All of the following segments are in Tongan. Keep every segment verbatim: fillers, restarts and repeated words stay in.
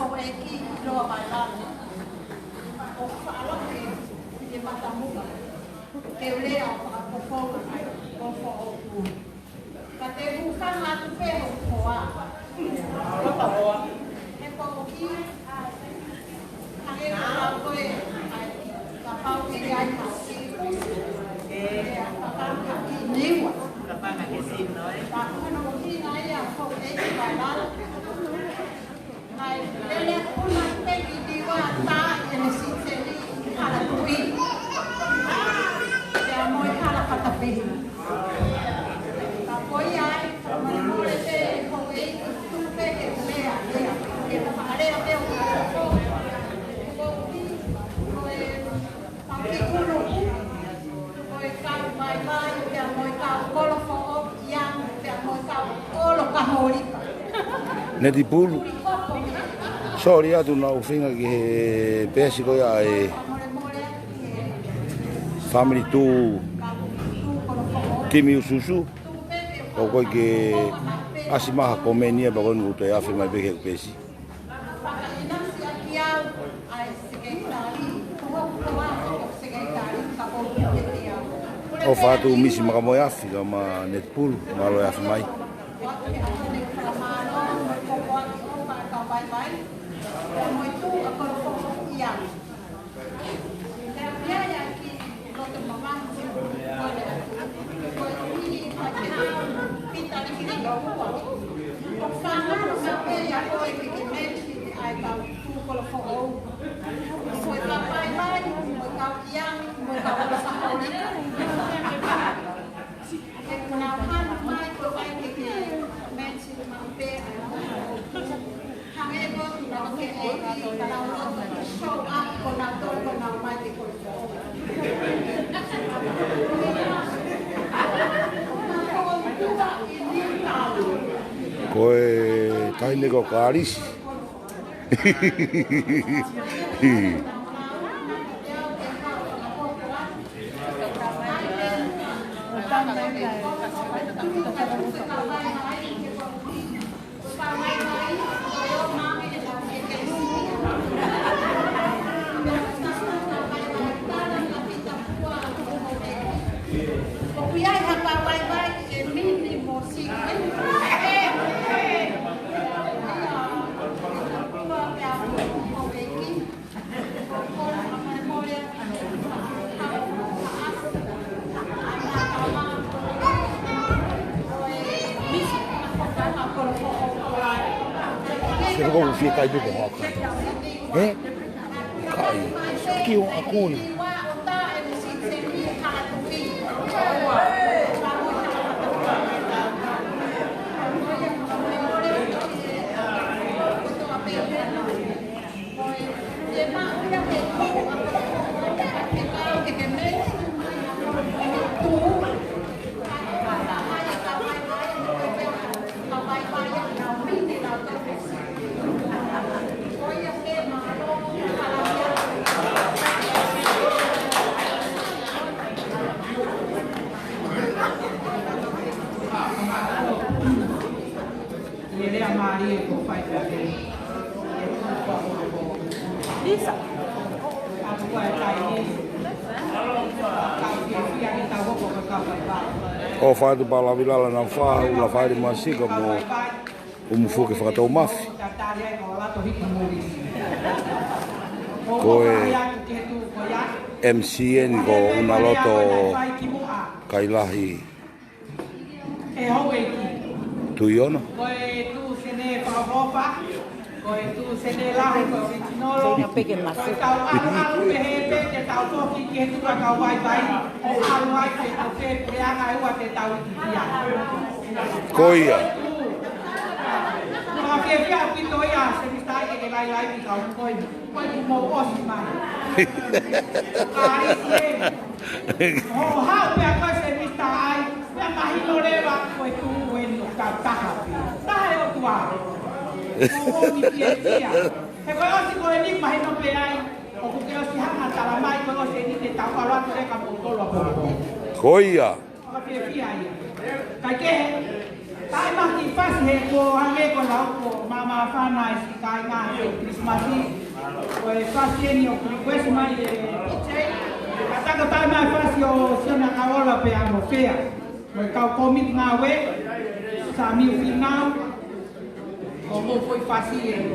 Houʻeiki ʻiloa mai lalo. ʻOku faʻa loke ki he matamuʻa ke u lea ʻo fakapopongi ʻa e kolofoʻou. Ka te u hūfanga atu pē hoku hoa. He ko e ʻuhinga, hangē ko e lau ko ē, ʻa e kapau ʻe ʻi ai ha kiʻi pusi, ʻe kapanga ki Niua. Kapanga ki Sino, ē? Ka ko hono ʻuhinga ia, houʻeiki mai lalo. Naʻe lele puna pē ki Niua, tā ʻene siteni hala tuʻi. Pea mo e hala fatapehi. Ka ko ia ai, fakamolemole pē, houʻeiki, tuku pē ke u lea, lea. Ke u fakalea pē ʻo ko e, ko e, Netipulu. Sorry atu naʻa ku feinga ki he peesi ko ia ʻa e Family Two Timi Ususu. ʻOku ʻikai ke ʻasi mai ha komeni ia pea ko eni kuo toe afe mai pē ki he peesi. ʻOfa atu Misi Makamoeafi kae ʻumaʻā Netipulu, mālō e afe mai. Ko e taʻahine ko Kalisi. Se ko fie kai pē ko haka. Ē? Kai. Ki o akuni. Lea mālie ko fai ko te. Lisa. ʻOfa atu Palavilala na fa, ula fai le masika mo Umufuke Fakatoumafi. Ko e M C eni ko Unaloto Kailahi. ʻE houʻeiki. Tuʻi Ono. Ko e tuʻu sene fakaʻofoʻofa. Ko e tuʻu sene lahi, ko e original. Ko e tau ʻalu ʻalu pehē pē te tau foki ki he tuʻa kau vaivai. ʻO ʻalu ai ke tau pē pē anga e ua te tau ikitia. Ko ia. Ko e fiefia ʻaupito ia, Semista, ke ke lailai ki kau ko e, ko e kuo mou ʻosi mai. Ka isi e. ʻO haʻu pea ko e Semista ai, pea mahino leva ko e tuʻu eni ʻo kau taha pē. Taha e ʻOtua. ʻO ʻomi fiefia. He ko e ʻosi ko eni mahino pē ai, ʻoku ke ʻosi hanga tala mai, ko e ʻosi eni te tau ʻalu atu leka mo tolo ʻapoʻapo. Ko ia. Fakafiefia ia. Kae kehe, Taimi ki he fasi he ko hangē ko e lau ko e māmāfana e siʻi kāinga he Kilisimasi. Ko e fasi eni ʻoku request mai ʻe P J. Ka taka taimi e fasi ʻo Sione Kaola pea mo Fea. Ko e kau kōmiti ngāue, Samiu Fīnau, ko e foʻi fasi eni.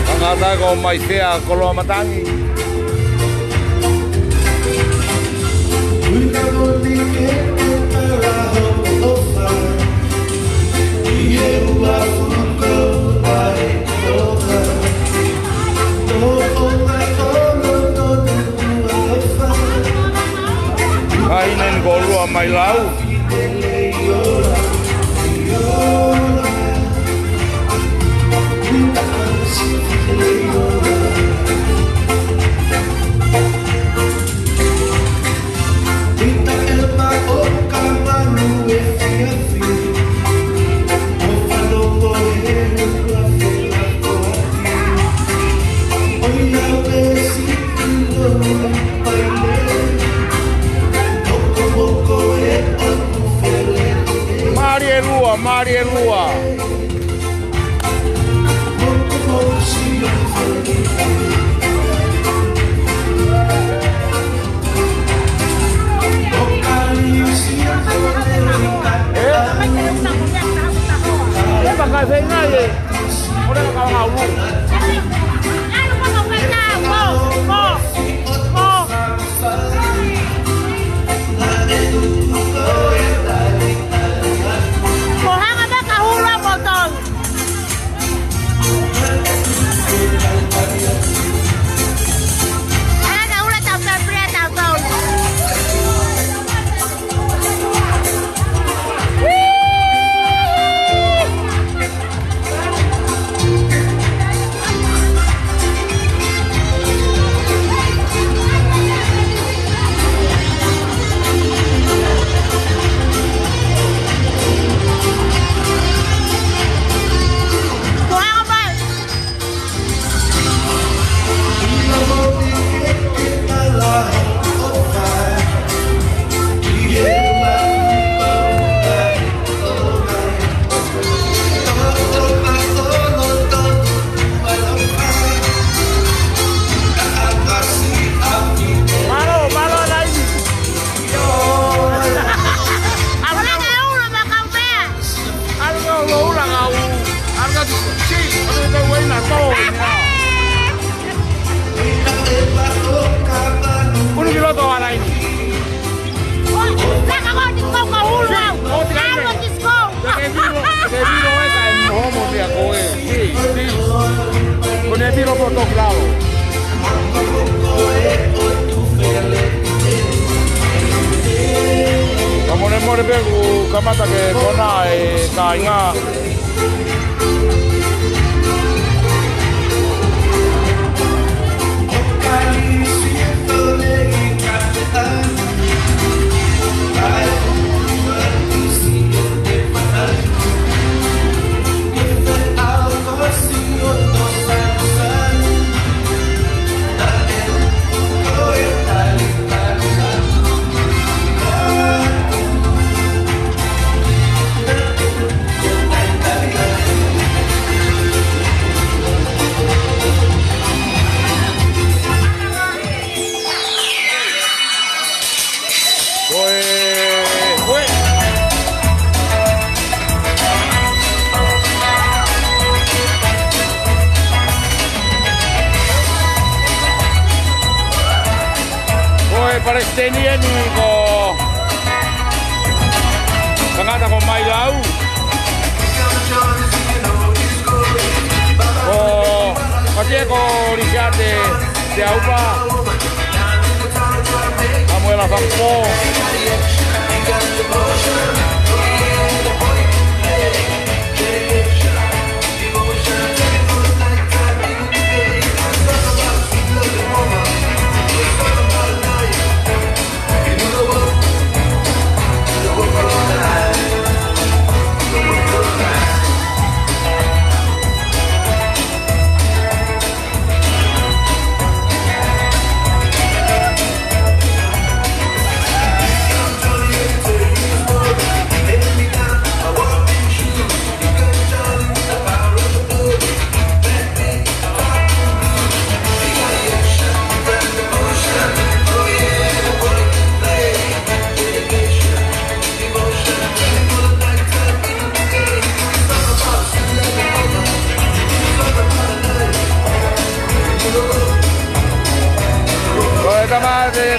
Tangata ko Maifea Koloamatangi. Kaineni ko Lua Mailau. Mālie Lua, mālie Lua. Unu ki loto ʻo ʻalu ai ni. Saka ko ni ko ka ulu au. Alo ki siko. Ke vilo, ke vilo e ka e homo pea ko e. Ki, ki. Ko ne vilo ko toki lalo. Ka mole mole pē kuo kamata ke kona e kāinga. Ko e, ko e. Ko e palesiteni eni ko e tangata ko Mailau. Ko, ko Siate Teaupa. Samuela Fakapō.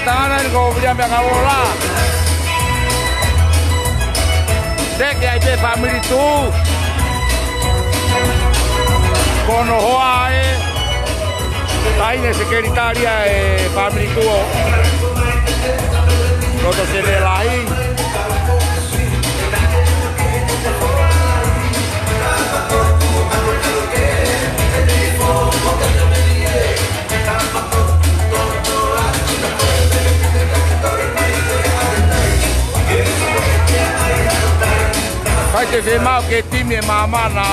Tangata ni ko Viliami Akauola. Teke ai pē Family Two. Ko hono hoa ē. Taʻahine sekelitali ʻa e Family Two ʻo Loto Sene Lahi. Fai te fiemaʻu ke timi e māmani.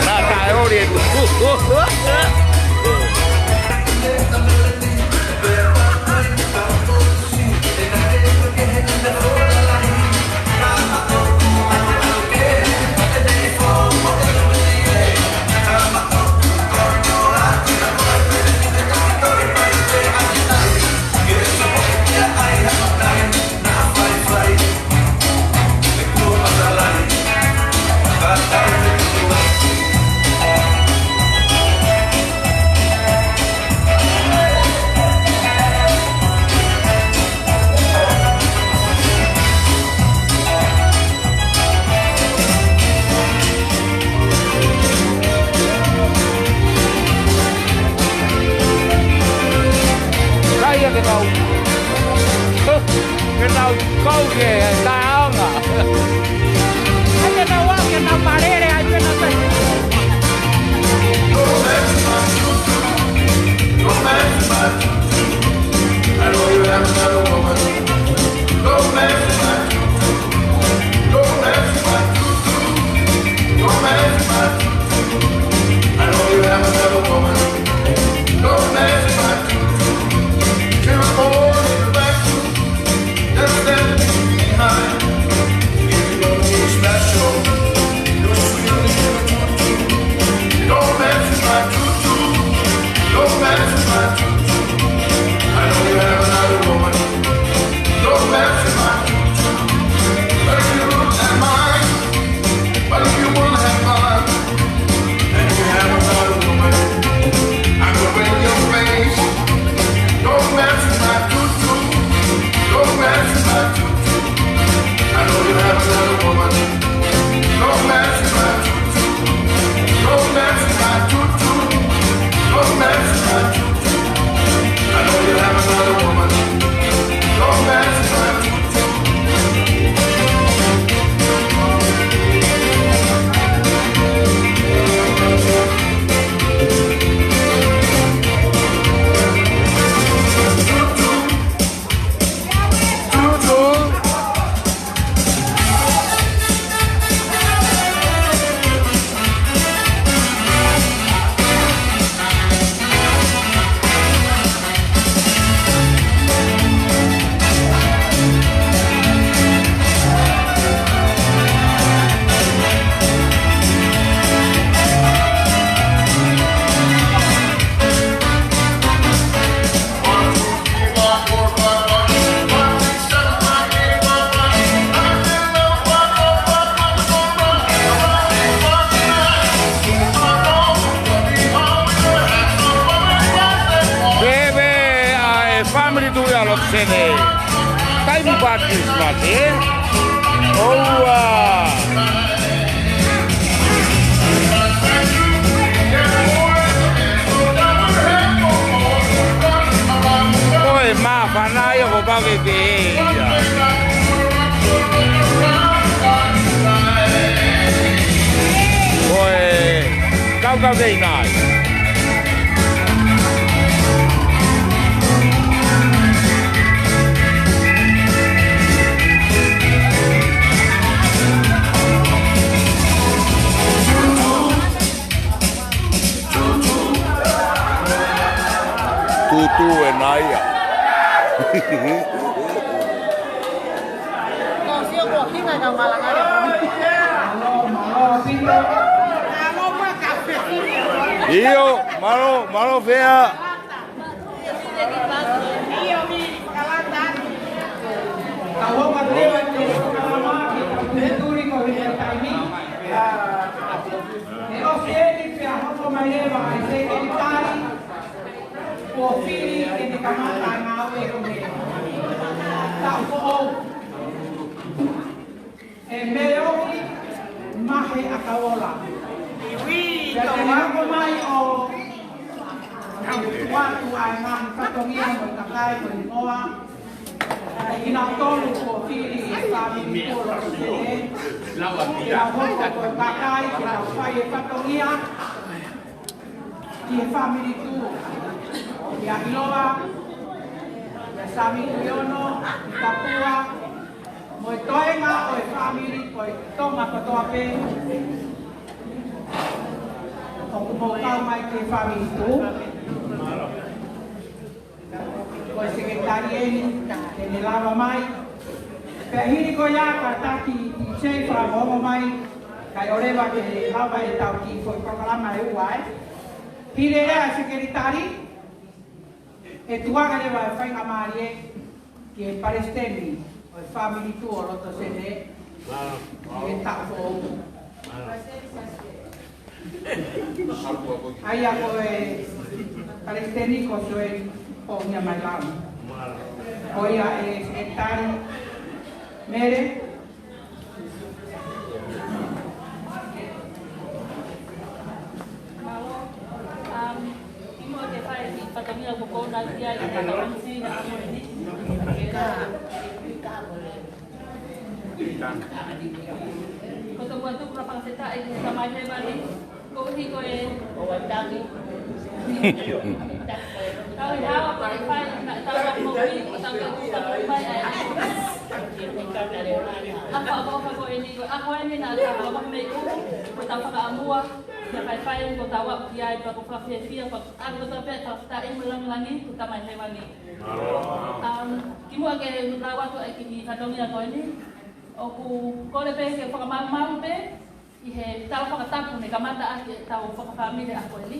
Naʻa taʻeoli e tu. Kai ia ke kau. Ke nau kau ke taonga. Ai ke nau au, ke nau malele, ai ke nau tai. Pehē ʻa e Family Two ia Loto Sene. Taimi pē Christmas, ē? ʻOua. Ko e māfana ia ko Pake ke ia. Ko e kaukau kei nai. Tūtū e nai ia. ʻIo, mālō, mālō Fea. Kuo fili ke ne kamata e ngāue ko ē. Taʻu foʻou. ʻE Meoki Mahe ʻAkaola. Pea te ne hoko mai ʻo tuʻu atu ʻa e ngaahi fatongia mo e kakai ko e hingoa ʻo kinautolu kuo fili ʻe he fāmili tuʻu ʻo Loto Sene ke nau hoko ko e kakai ke nau fai e fatongia ki he fāmili tuʻu. ʻIa ʻIloa, ʻia Sami Tuʻiono, ʻi Tapua, mo e toenga ʻo e fāmili ko e Tonga kotoa pē ʻoku mou kau mai ki he fāmili tuʻu. Ko e sekelitali eni, te ne lava mai. Pea hili ko ia ka taki ʻi Seifa mo mai, kae ʻoleva ke lava ʻetau kiʻi foʻi polokalama ʻe ua ē. Hili ʻa e sekelitali, ʻe tuʻunga leva e faingamālie ki he palesiteni ʻo e fāmili tuʻu ʻo Loto Sene, ʻi he taʻu foʻou. ʻA ia ko e palesiteni ko Soeli Pongia Mailau. Ko ia ʻe sekelitali Mele. Mālō, um, kimuʻa ke fai e kiʻi fatongia ʻoku ou kole atu ki ai ki he kau M C he ʻaho ni. Ko e tuku atu ʻa e fakafetaʻi ki he Tamai Hēvani, koeʻuhi ko e ʻOua tangi. Tau ʻi he ʻaho ko ē ʻe fai, naʻa tau moʻui, ko tau ka kuka moʻui mai ai. ʻA e ʻaho ko eni, ko e ʻaho eni naʻa tau moʻui mai ʻoku, ko tau fakaʻamua, ke fai fai, ko tau aʻu ki ai, pea ʻoku ou fakafiefia, pea ʻoku ou tau pē, tau taʻi mo langilangi, ko e Tamai Hēvani. Um, kimuʻa ke lau atu e kiʻi fatongia ko eni, ʻoku ou kole pē ke fakamalumalu pē, ʻi he tala fakatapu ne kamata ʻaki ʻetau fakafāmili ʻaho ko eni,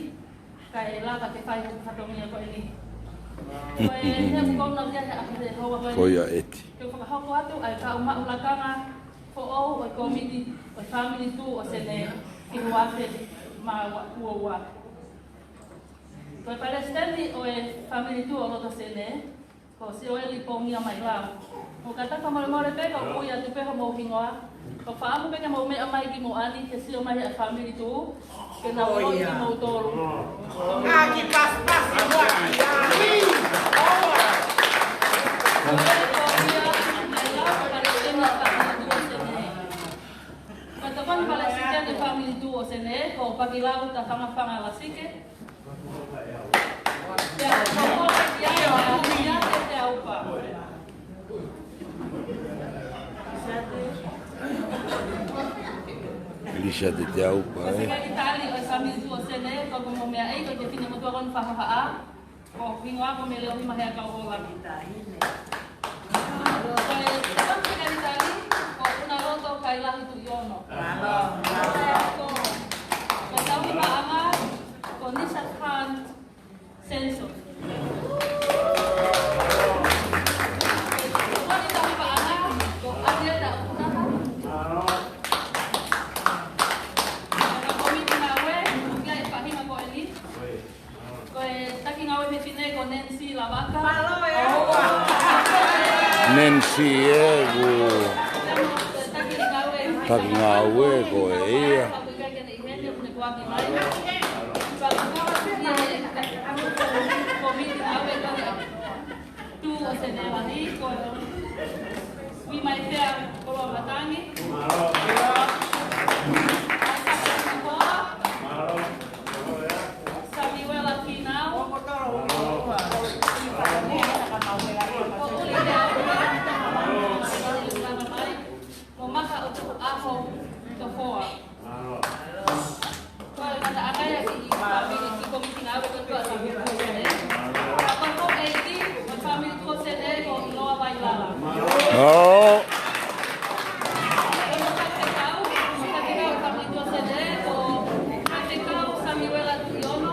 kae lava ke fai hoku fatongia ko eni. Ko e, he ʻoku ou kole atu he ʻaho ko eni. Ko ia ʻEti. Ke fakahoko atu ʻa e kau maʻu lakanga foʻou ʻo e kōmiti ʻo e fāmili tuʻu ʻo Sene ki he ua afe mā ua ua. Ko e palesiteni ʻo e fāmili tuʻu ʻo Loto Sene, ko Sioeli Pongia Mailau. Mou kātaki fakamolemole pē, ʻoku ou ui atu pē homou hingoa. ʻOku ou fakaʻamu pē ke mou meʻa mai ki muʻa ni, ke sio mai ʻa e fāmili tuʻu, ke nau ʻilo kimoutolu. ʻA ki pasipasi muʻa ki ai. Sioeli Pongia Mailau, palesiteni ʻo e fāmili tuʻu ʻo Sene. Ko e tokoni palesiteni ʻo e fāmili tuʻu ʻo Sene, ko Pakilau Tafangafanga Lasike. Lisa Teteaupa, ē. Sekelitali ʻo e fāmili tuʻu ʻo Sene, ko e kau meʻa ai, ko e fefine motuʻa ko eni fakahohaʻa. Ko e hingoa ko Meleohi Mahe ʻAkaola. Ko e sekelitali, ko Unaloto Kailahi Tuʻiono. Ko e tauhi paʻanga, ko Nisha Khan Senson. Ko e tauhi paʻanga, ko Ariela Unaha. Ko e kōmiti ngāue, ʻoku ʻi ai e faʻahinga ko eni. Ko e taki ngāue fefine ko Nancy Lavaka. Mālō e. Nancy ē, ko e taki ngāue ko ia. Tuʻu ʻo Sene Lahi, ko Uimaifea Koloamatangi. Samiuela Kinau. Ko Uli Teaupa. Ko Maka ʻOtukuʻaho Tofoa. Ko e ngataʻanga ia ki he fāmili, ki he kōmiti ngāue kotoa ʻo e fāmili tuʻu ʻo Sene. Ko e houʻeiki ʻo e fāmili tuʻu ʻo Sene ko ʻIloa Vailala. Mālō. Ko e faifekau, ko e faifekau ʻo e fāmili tuʻu ʻo Sene ko e faifekau Samiuela Tuʻiono.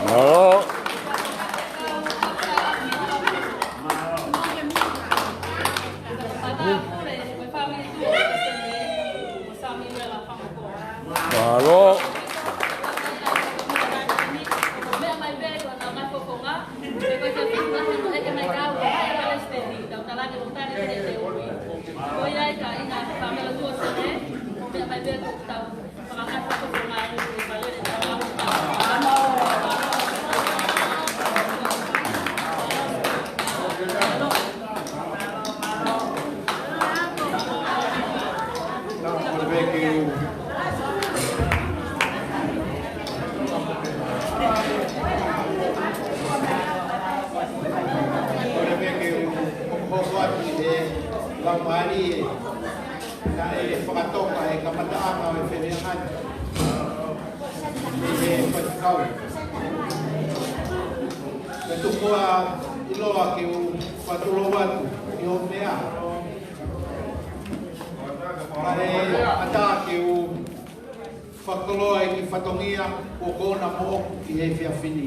Mālō. Ko e faifekau, ko e faifekau, ko e fāmili tuʻu ʻo Sene ko Samiuela Fangako. Mālō. Ko e meʻa mai pē ko e ngaahi fofonga. Pea tuku ā ʻiloa ke u fakatulou atu ʻi hoʻo meʻa. Kae ʻatā ke u fakakoloa e kiʻi fatongia kuo kona moʻoku ki he efiafi ni.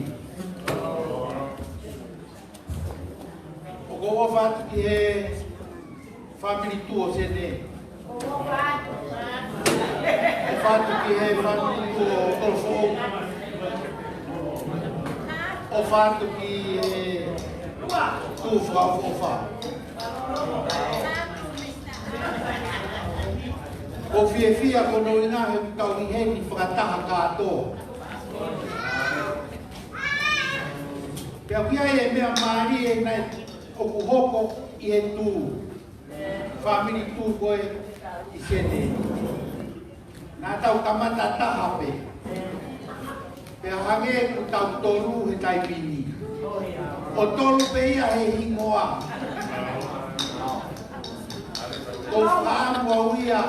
ʻOku ou ʻofa atu ki he fāmili tuʻu ʻo Sene. ʻOfa atu ki he fāmili tuʻu ʻo Tolofoʻou. ʻOfa atu ki he tuʻu fakaʻofoʻofa. ʻOku ou fiefia koeʻuhi he ʻoku tau ʻi heni fakataha kātoa. Pea ʻoku ʻi ai e meʻa mālie naʻe ʻoku hoko ʻi he tuʻu, fāmili tuʻu ko ē ʻi Sene. Naʻa tau kamata taha pē. Pea hangē ʻoku tau tolu he taimi ni. ʻO tolu pē ia he hingoa. Ko e fakaʻamu au ia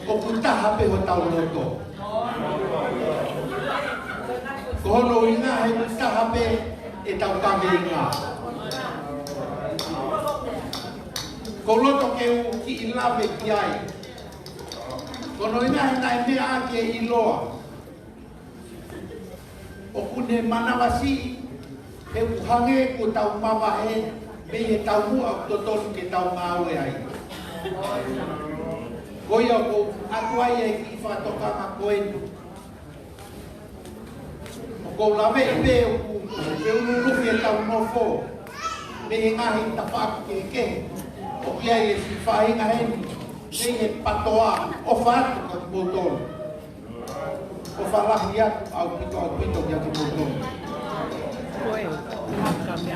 ʻoku taha pē hotau loto. Ko hono ʻuhinga he ʻoku taha pē ʻetau kaveinga. ʻOku ou loto ke u kiʻi lave ki ai. Ko hono ʻuhinga he naʻe meʻa ʻaki e ʻiloa. ʻOku ne manavasiʻi, he ʻoku hangē kuo tau mavahe mei he taumuʻa ʻoku totonu ke tau ngāue ai. Ko ia ʻoku ou ʻatu ai e kiʻi fakatokanga ko eni. ʻOku ou laveʻi pē ʻoku feʻunulufi ʻetau nofo mei he ngaahi tafaʻaki kehekehe. ʻOku ʻi ai e siʻi faʻahinga heni mei he PATOA. ʻOfa atu kia kimoutolu. ʻOfa lahi atu ʻaupito, ʻaupito kia kimoutolu.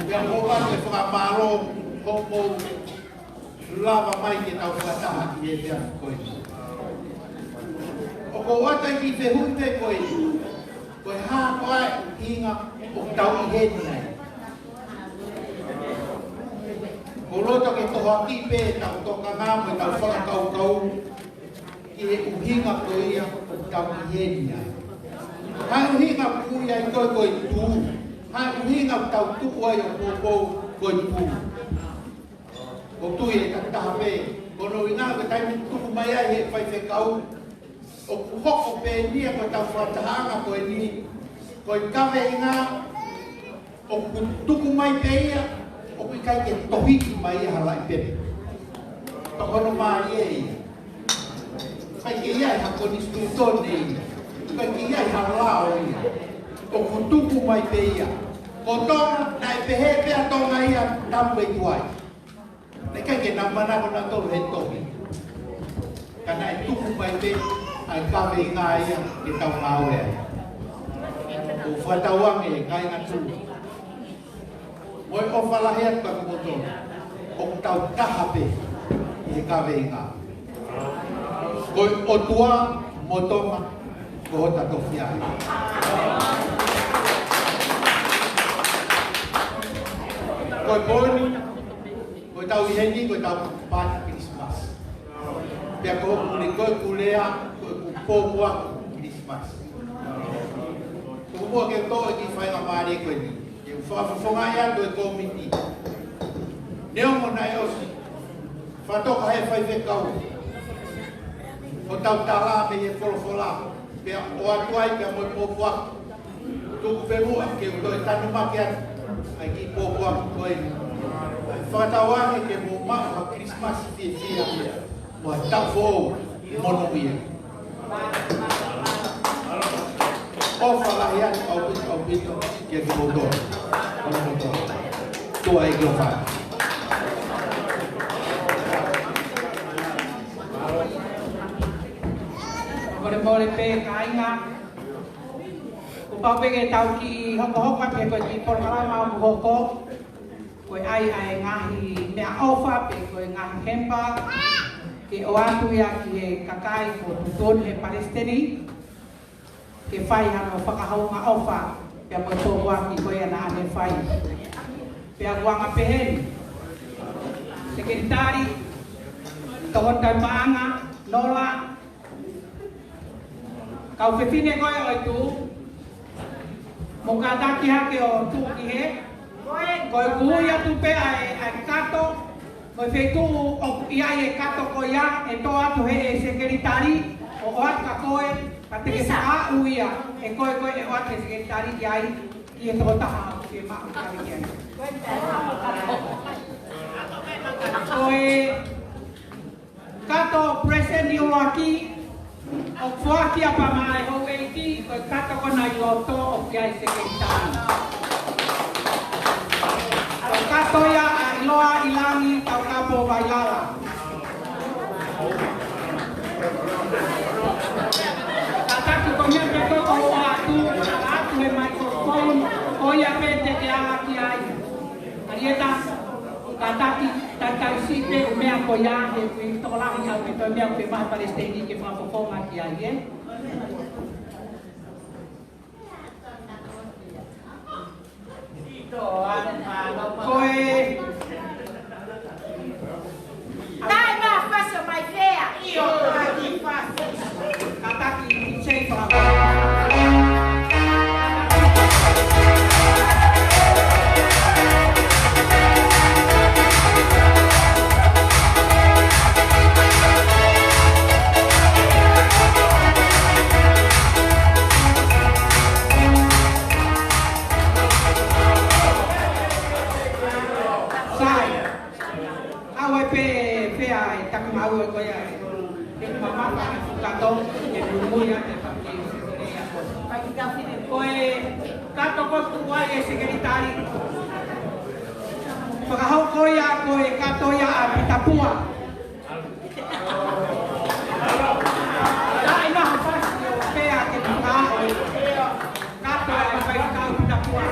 Pea ʻoku ou ʻoatu e fakamālō hoʻomou lava mai ke tau fakataha ki he efiafi ko eni. ʻOku ou ʻoatu e kiʻi fehuʻi pē ko eni. Ko e hā koā e ʻuhinga ʻoku tau ʻi heni ai? ʻOku ou loto ke tohoakiʻi pē ʻetau tokanga mo ʻetau fakakaukau ki he ʻuhinga ko ia ʻoku tau ʻi heni ai. Hā e ʻuhinga ʻoku ui ai koe ko e tuʻu? Hā e ʻuhinga ʻoku tau tuʻu ai ʻo poupou ko e tuʻu? ʻOku ou tui ʻe taha pē, ko hono ʻuhinga ko e taimi ʻoku tuku mai ai he faifekau, ʻoku hoko pē eni ia ko ʻetau fakatahaʻanga ko eni, ko e kaveinga, ʻoku tuku mai pē ia, ʻoku ʻikai ke tohiʻi mai ia ha laʻi pepa. Pea ko hono mālie ia. ʻIkai ke ʻi ai ha konisitūtone ia. ʻIkai ke ʻi ai ha lao ia. ʻOku tuku mai pē ia. Ko Tonga, naʻe pehē pē ʻa Tonga ia talu pē tuai. Naʻe ʻikai ke nau manako nautolu he tohi. Ka naʻe tuku mai pē ʻa e kaveinga ia ke tau ngāue ai. ʻOku ou fakatauange, kāinga tuʻu, mo e ʻofa lahi atu kia kimoutolu, ʻoku tau taha pē ʻi he kaveinga. Ko e ʻOtua mo Tonga ko hota tofiʻa. Ko e pō ni, ko ʻetau ʻi heni, ko ʻetau paati Kilisimasi. Pea ko hoku lea, ko ʻeku lea, ko ʻeku pōpoaki Kilisimasi. Ko e meʻa ke u toʻo e kiʻi faingamālie ko eni ke u fakafofongaʻi atu e kōmiti. Neongo naʻe ʻosi fakatoka ʻe he faifekau hotau tala mei he folofola, pea ʻoatu ai pea mo e pōpoaki. Tuku pē muʻa ke u toe tanumaki atu ʻa e kiʻi pōpoaki ko eni. Fakatauange ke mou maʻu ha Kilisimasi fiefia mo ha taʻu foʻou monūʻia. ʻOfa lahi atu ʻaupito, ʻaupito kia kimoutolu. Kia kimoutolu. Tuʻa ʻEiki ʻofa. Molemole pē kāinga. Kuo pau pē ke tau kiʻi hokohoko atu he ko e kiʻi polokalama ʻoku hoko. Ko e ʻai ʻa e ngaahi meʻaʻofa pe ko e ngaahi hempa ke ʻoatu ia ki he kakai kuo tuʻutuʻuni ʻe he Palesiteni ke fai hano fakahoungaʻofa pea mo e pōpoaki ko ia naʻa ne fai. Pea ʻoku anga peheni, Sekelitali, Tokoni Taumaʻanga, Nola, kau fefine ko ē ʻo e tuʻu, Mou kātaki hake ʻo tuʻu ki hē. Ko e ui atu pē ʻa e, ʻa e kato, ko e feituʻu ʻoku ʻi ai e kato ko ia, ʻe toʻo atu ʻe he sekelitali ʻo ʻoatu kia koe, ka te ke fakaaʻu ia ʻe koe, ko e ʻoatu ʻe he sekelitali ki ai, ʻi he tokotaha ʻoku ke maʻu kali ki ai. Ko e kato ʻo e palesiteni ʻuluaki, ʻoku foaki ia pea maʻa e houʻeiki, ko e kato ko ena ʻi loto ʻoku ʻi ai e sekelitali. Ko e kato ia ʻa ʻIloa ʻIlangi Taukapo Vailala. Kātaki ko e meʻa pē ko ē ʻoku ʻoatu, ʻoatu he microphone, ko ia pē te ke ala ki ai. ʻAlieta, kātaki, talitali siʻi pē ʻū meʻa ko ia, he ʻoku ʻi ai e tokolahi ʻa e ʻū meʻa ko ē ʻoku maʻu ʻe he palesiteni ke fakafofonga ki ai, ē? Ko e Tae ma faso mai fea. ʻIo, tae ki faso. Kātaki, sei faka- Sai. ʻAuē pē fea e taki maʻu ko ia e. Ke mamafa e fukato, ke muimui ʻa e paki. Ko e kato ko ē ʻoku ʻi ai e sekelitali. Fakahoko ia ko e kato ia ʻa Pitapua. Tae ma faso pea ke tuka ʻo e kato ʻa e faifekau Pitapua.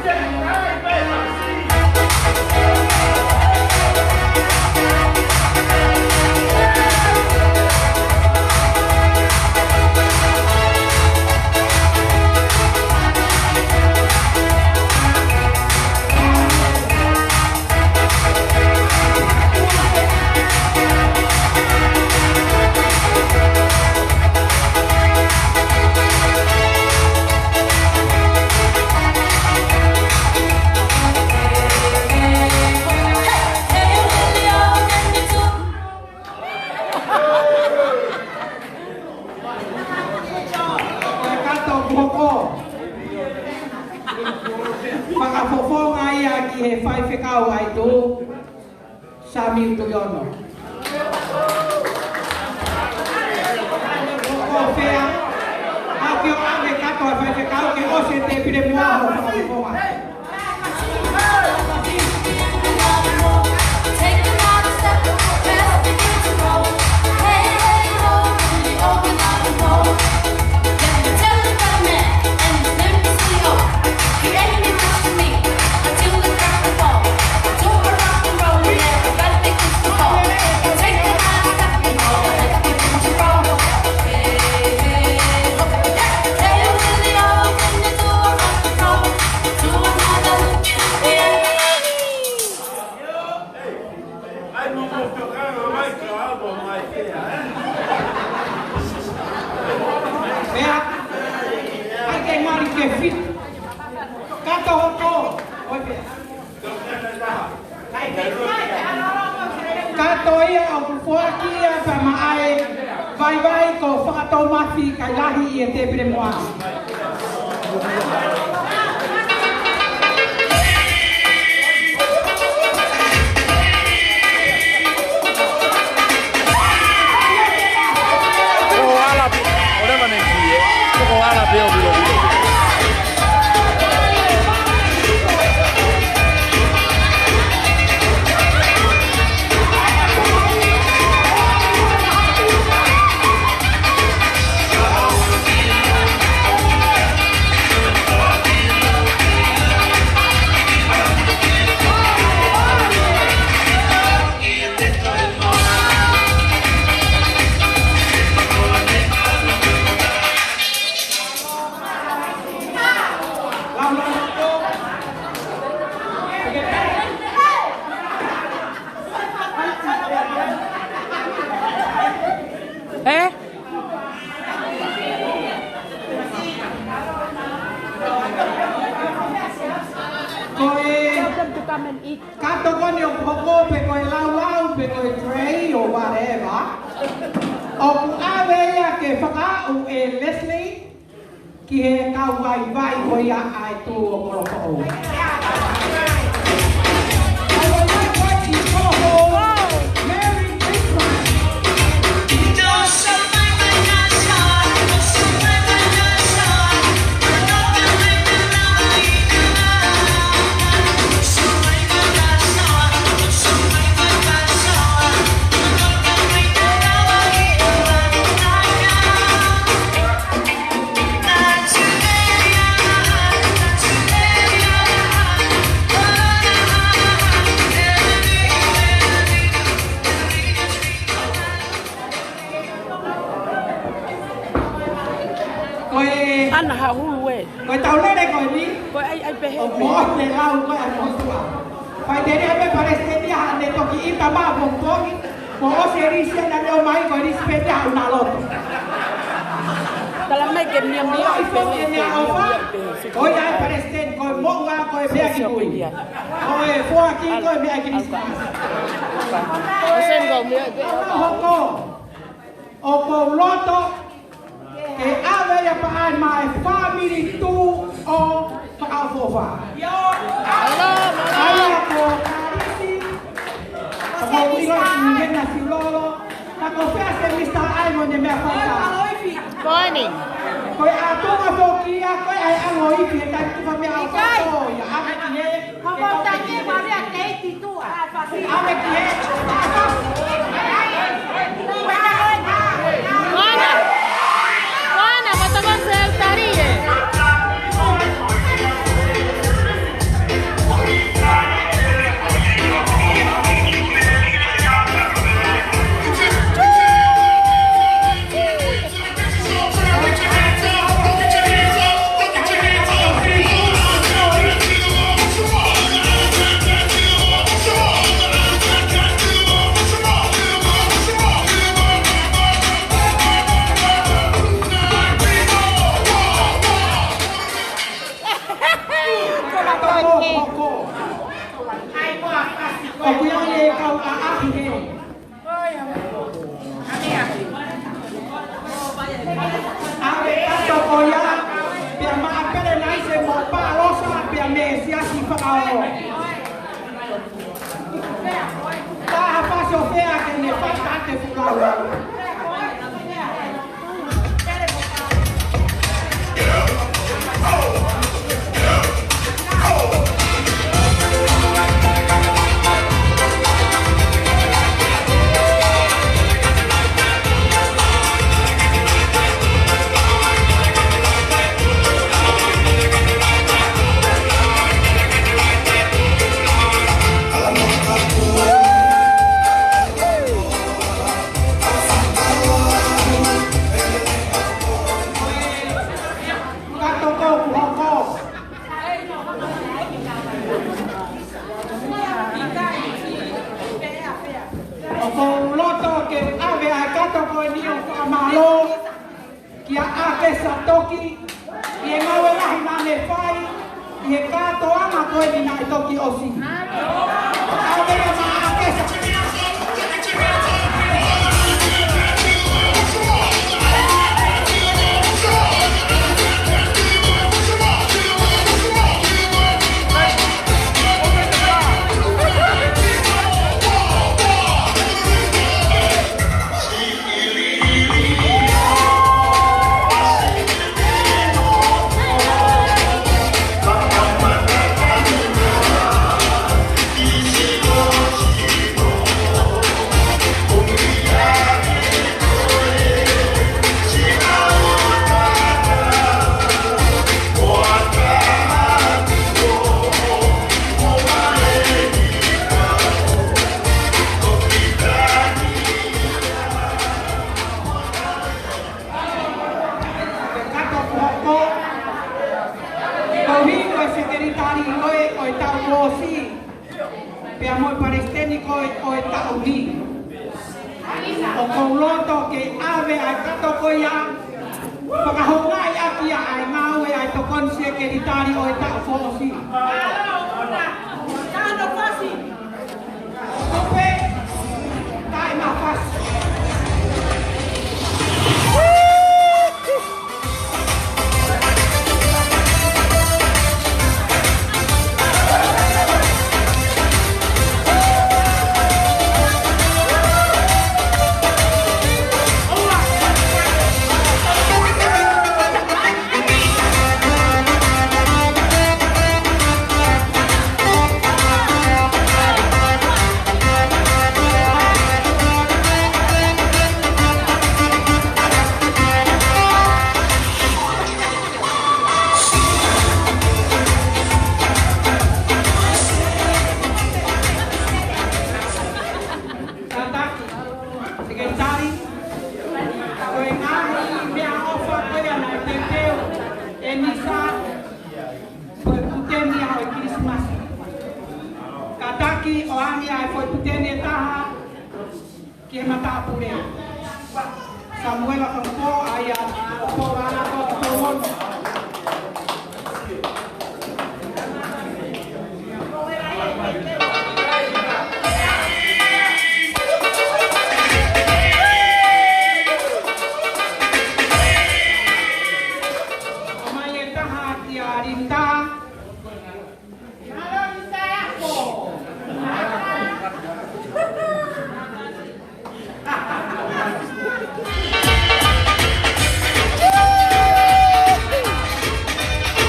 Ko e kato ʻoku hoko. Fakafofonga ia ki he faifekau ʻa e tuʻu. Sami Tuʻiono. Ko fea, ʻa ke ʻoange e kato ʻa e faifekau ke ʻosi e tēpile muʻa ʻo fakafofonga. Pea, ʻai ke ngali ke fit. Kato hoko. ʻOi pea. Kato ia ʻoku foaki ia pea maʻa e vaivai ko Fakatoumafi Kailahi ʻi he tēpile muʻa. Ko ala pē, ʻo leva ne ki e, ko ala pē ʻo vilo vilo. Ka tokoni ʻoku hoko pe ko e laulau pe ko e tray or whatever, ʻoku ʻave ia ke fakaaʻu ʻe Leslie ki he kau vaivai ko ia ʻa e tū ʻo Kolofoʻou. I would like to call for Merry Christmas. Ko e ʻAna Haʻulu ē. Ko e taulele ko eni. Ko e ʻai, ʻai pehē ʻoku pē. Moʻoni e lau ko ē ʻa e motuʻa. Faʻiteliha pē Palesiteni ʻa ʻene toki ʻita mai pongipongi. Kuo ʻosi e lisi naʻe ʻomai ko e lisi pē ia ʻa ʻuna loto. Tala mai ke mia mia ʻo ʻai pē, foki e mia mia ʻo ʻai pē, ʻo ʻai. Ko ia ʻa e Palesiteni, ko e moʻua, ko e meʻa ki mui. Ko e foaki, ko e meʻa ki Kilisimasi. Palesiteni ko e meʻa pē. Hoko. ʻOku ou loto ke ʻave ia pē ʻa e maʻu e fāmili tū ʻo Fakaʻofoʻofa. ʻAia ko Kalisi, ko Misa Aimoni Silolo, ka ko fē ʻa Misa Aimoni meʻa faita. Ko eni. Ko e ʻatunga foki ia, ko e ʻai ʻa e ʻaloifi, he taimi tufa meʻa ʻo fai ia, ʻave ki he Hoko taki e Maria Keiti tua. ʻAve ki he. Moana. Moana, ko toko se tari e. ʻOku ʻi ai e kau ʻaʻahi he. ʻAve kato ko ia, pea maʻa Pelenaise mo Palosa, pea mei he Siasi Fakaongo. Taha fasi o fea ke ne fai tate fulau. ʻOku ou loto ke ʻave ʻa e kato ko eni ʻo fakamālō kia ʻAkesa Toki, ʻi he ngāue lahi naʻa ne fai, ʻi he kātoanga ko eni naʻe toki ʻosi. ʻAve ia maʻa ʻAkesa. Kato Kuhoko, ko e hiko e sekelitali ko ē ʻo e taʻu kuo ʻosi, pea mo e palesiteni ko ē ʻo e taʻu ni. ʻOku ou loto ke ʻave ʻa e kato ko ia, fakahoungaʻi ʻaki ia ʻa e ngāue ʻa e tokoni sekelitali ʻo e taʻu kuo ʻosi. Lisa, foʻi puteni ʻa e Kilisimasi. Kātaki ʻo ʻoange ʻa e foʻi puteni ʻe taha ki he matāpule. Samuela Fangpo, ʻa ia ʻoku ou ala ko ʻoku ou ono. ʻOmai ʻe taha kia Linda.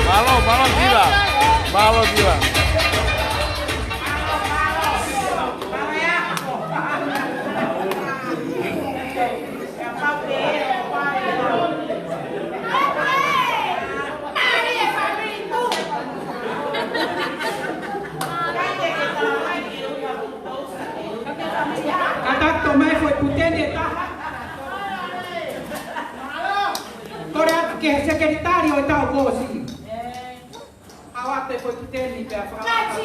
Mālō, mālō, Sila. Mālō, Sila. Kātaki ʻo ʻomai foʻi puteni ʻe taha. Kole atu ki he sekelitali ʻo e tau koosi. ʻAu ʻa e foʻi puteni pea fakapapau.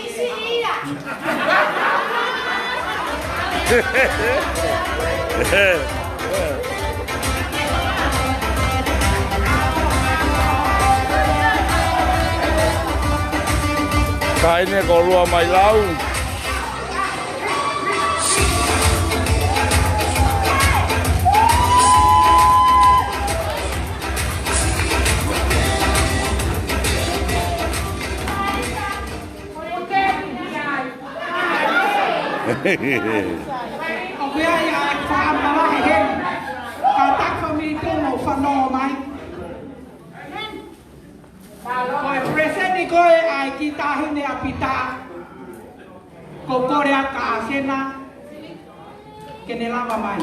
Kaine ko Lua Mailau. ʻOku ʻi ai ʻa e fakamalahi heni. Kātaki ʻo mei tuʻa ʻo fanongo mai. Ko e palesiteni ko ē ʻa e kiʻi taʻahine ʻa Pita. Ko Korea ka ʻAsena. Ke ne lava mai.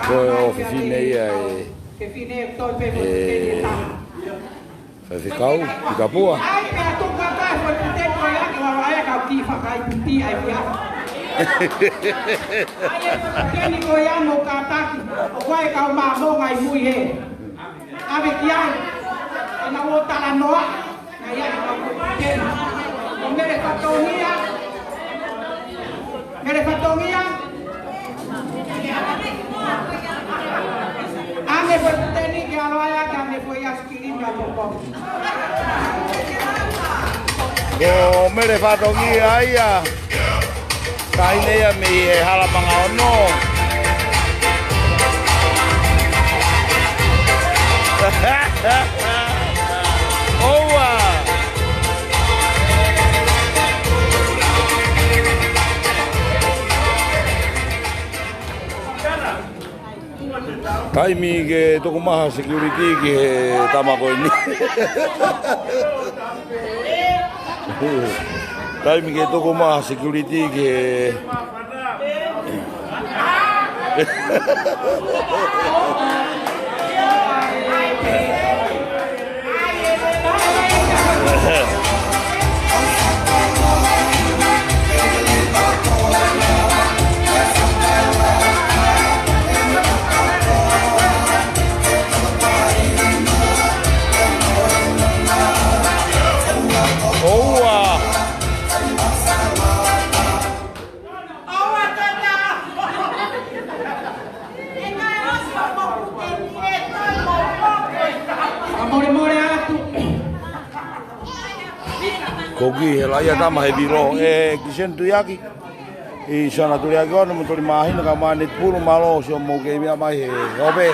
Ko e ʻofefine ia ʻe, ʻe Faifekau Pikapua. ʻAi, pea tuku atu ʻa e foʻi puteni ko ia ke ʻalu ʻa e kau kiʻi fakaiputi ʻa e fia. ʻAi, e foʻi puteni ko ia mo kātaki, ʻo koe kau māmonga ʻi mui hē. ʻAve ki ai, ʻe na ō talanoa, na ia ʻe kau foʻi puteni. Ko Mele Fatongia, Mele Fatongia. ʻAne foʻi puteni ke ʻalu ʻa e, ke ʻane foʻi ʻasi. Ko Mele Fatongia ia. Kaine ia mei he Hala Manga Ono. ʻOua. Taimi ke tuku mai ha security ki he tama ko eni. Taimi ke tuku mai ha security ki he. ʻOua. Toki he laʻia tama he vilo, ʻe Kisen Tuiaki. ʻI Sana Tuliaki ono mo Toli Māhina ka mane pulu mālō, sio mo ke mea mai he ope.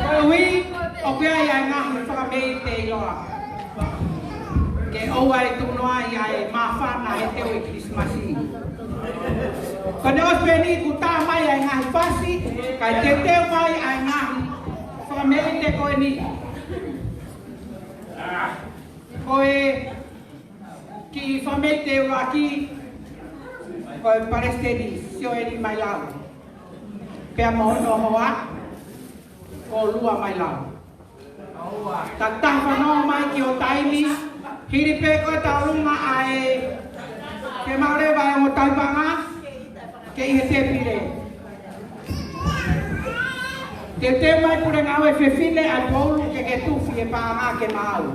Ko e ui, ʻoku ʻi ai ʻa e ngaahi fakameʻite ʻiloa. Ke ʻoua ʻe tunoa ʻi ai e māfana he teu ʻi Kilisimasi. Ko ʻene ʻosi pē eni kuo tā mai ʻa e ngaahi fasi, kae teuteu mai ʻa e ngaahi fakameʻite ko eni. Ko e kiʻi fakameʻite ʻuluaki, ko e Palesiteni Sioeli Mailau. Pea mo hono hoa, ko Lua Mailau. Takitaha fanongo mai ki hoʻo taimi, hili pē ko e tauʻolunga ʻa e, ke maʻu leva e ongo tauhi paʻanga, ke ʻi he tēpile. Teuteu mai pule ngāue fefine ʻa e poulu ke ke tufi e paʻanga ke maau.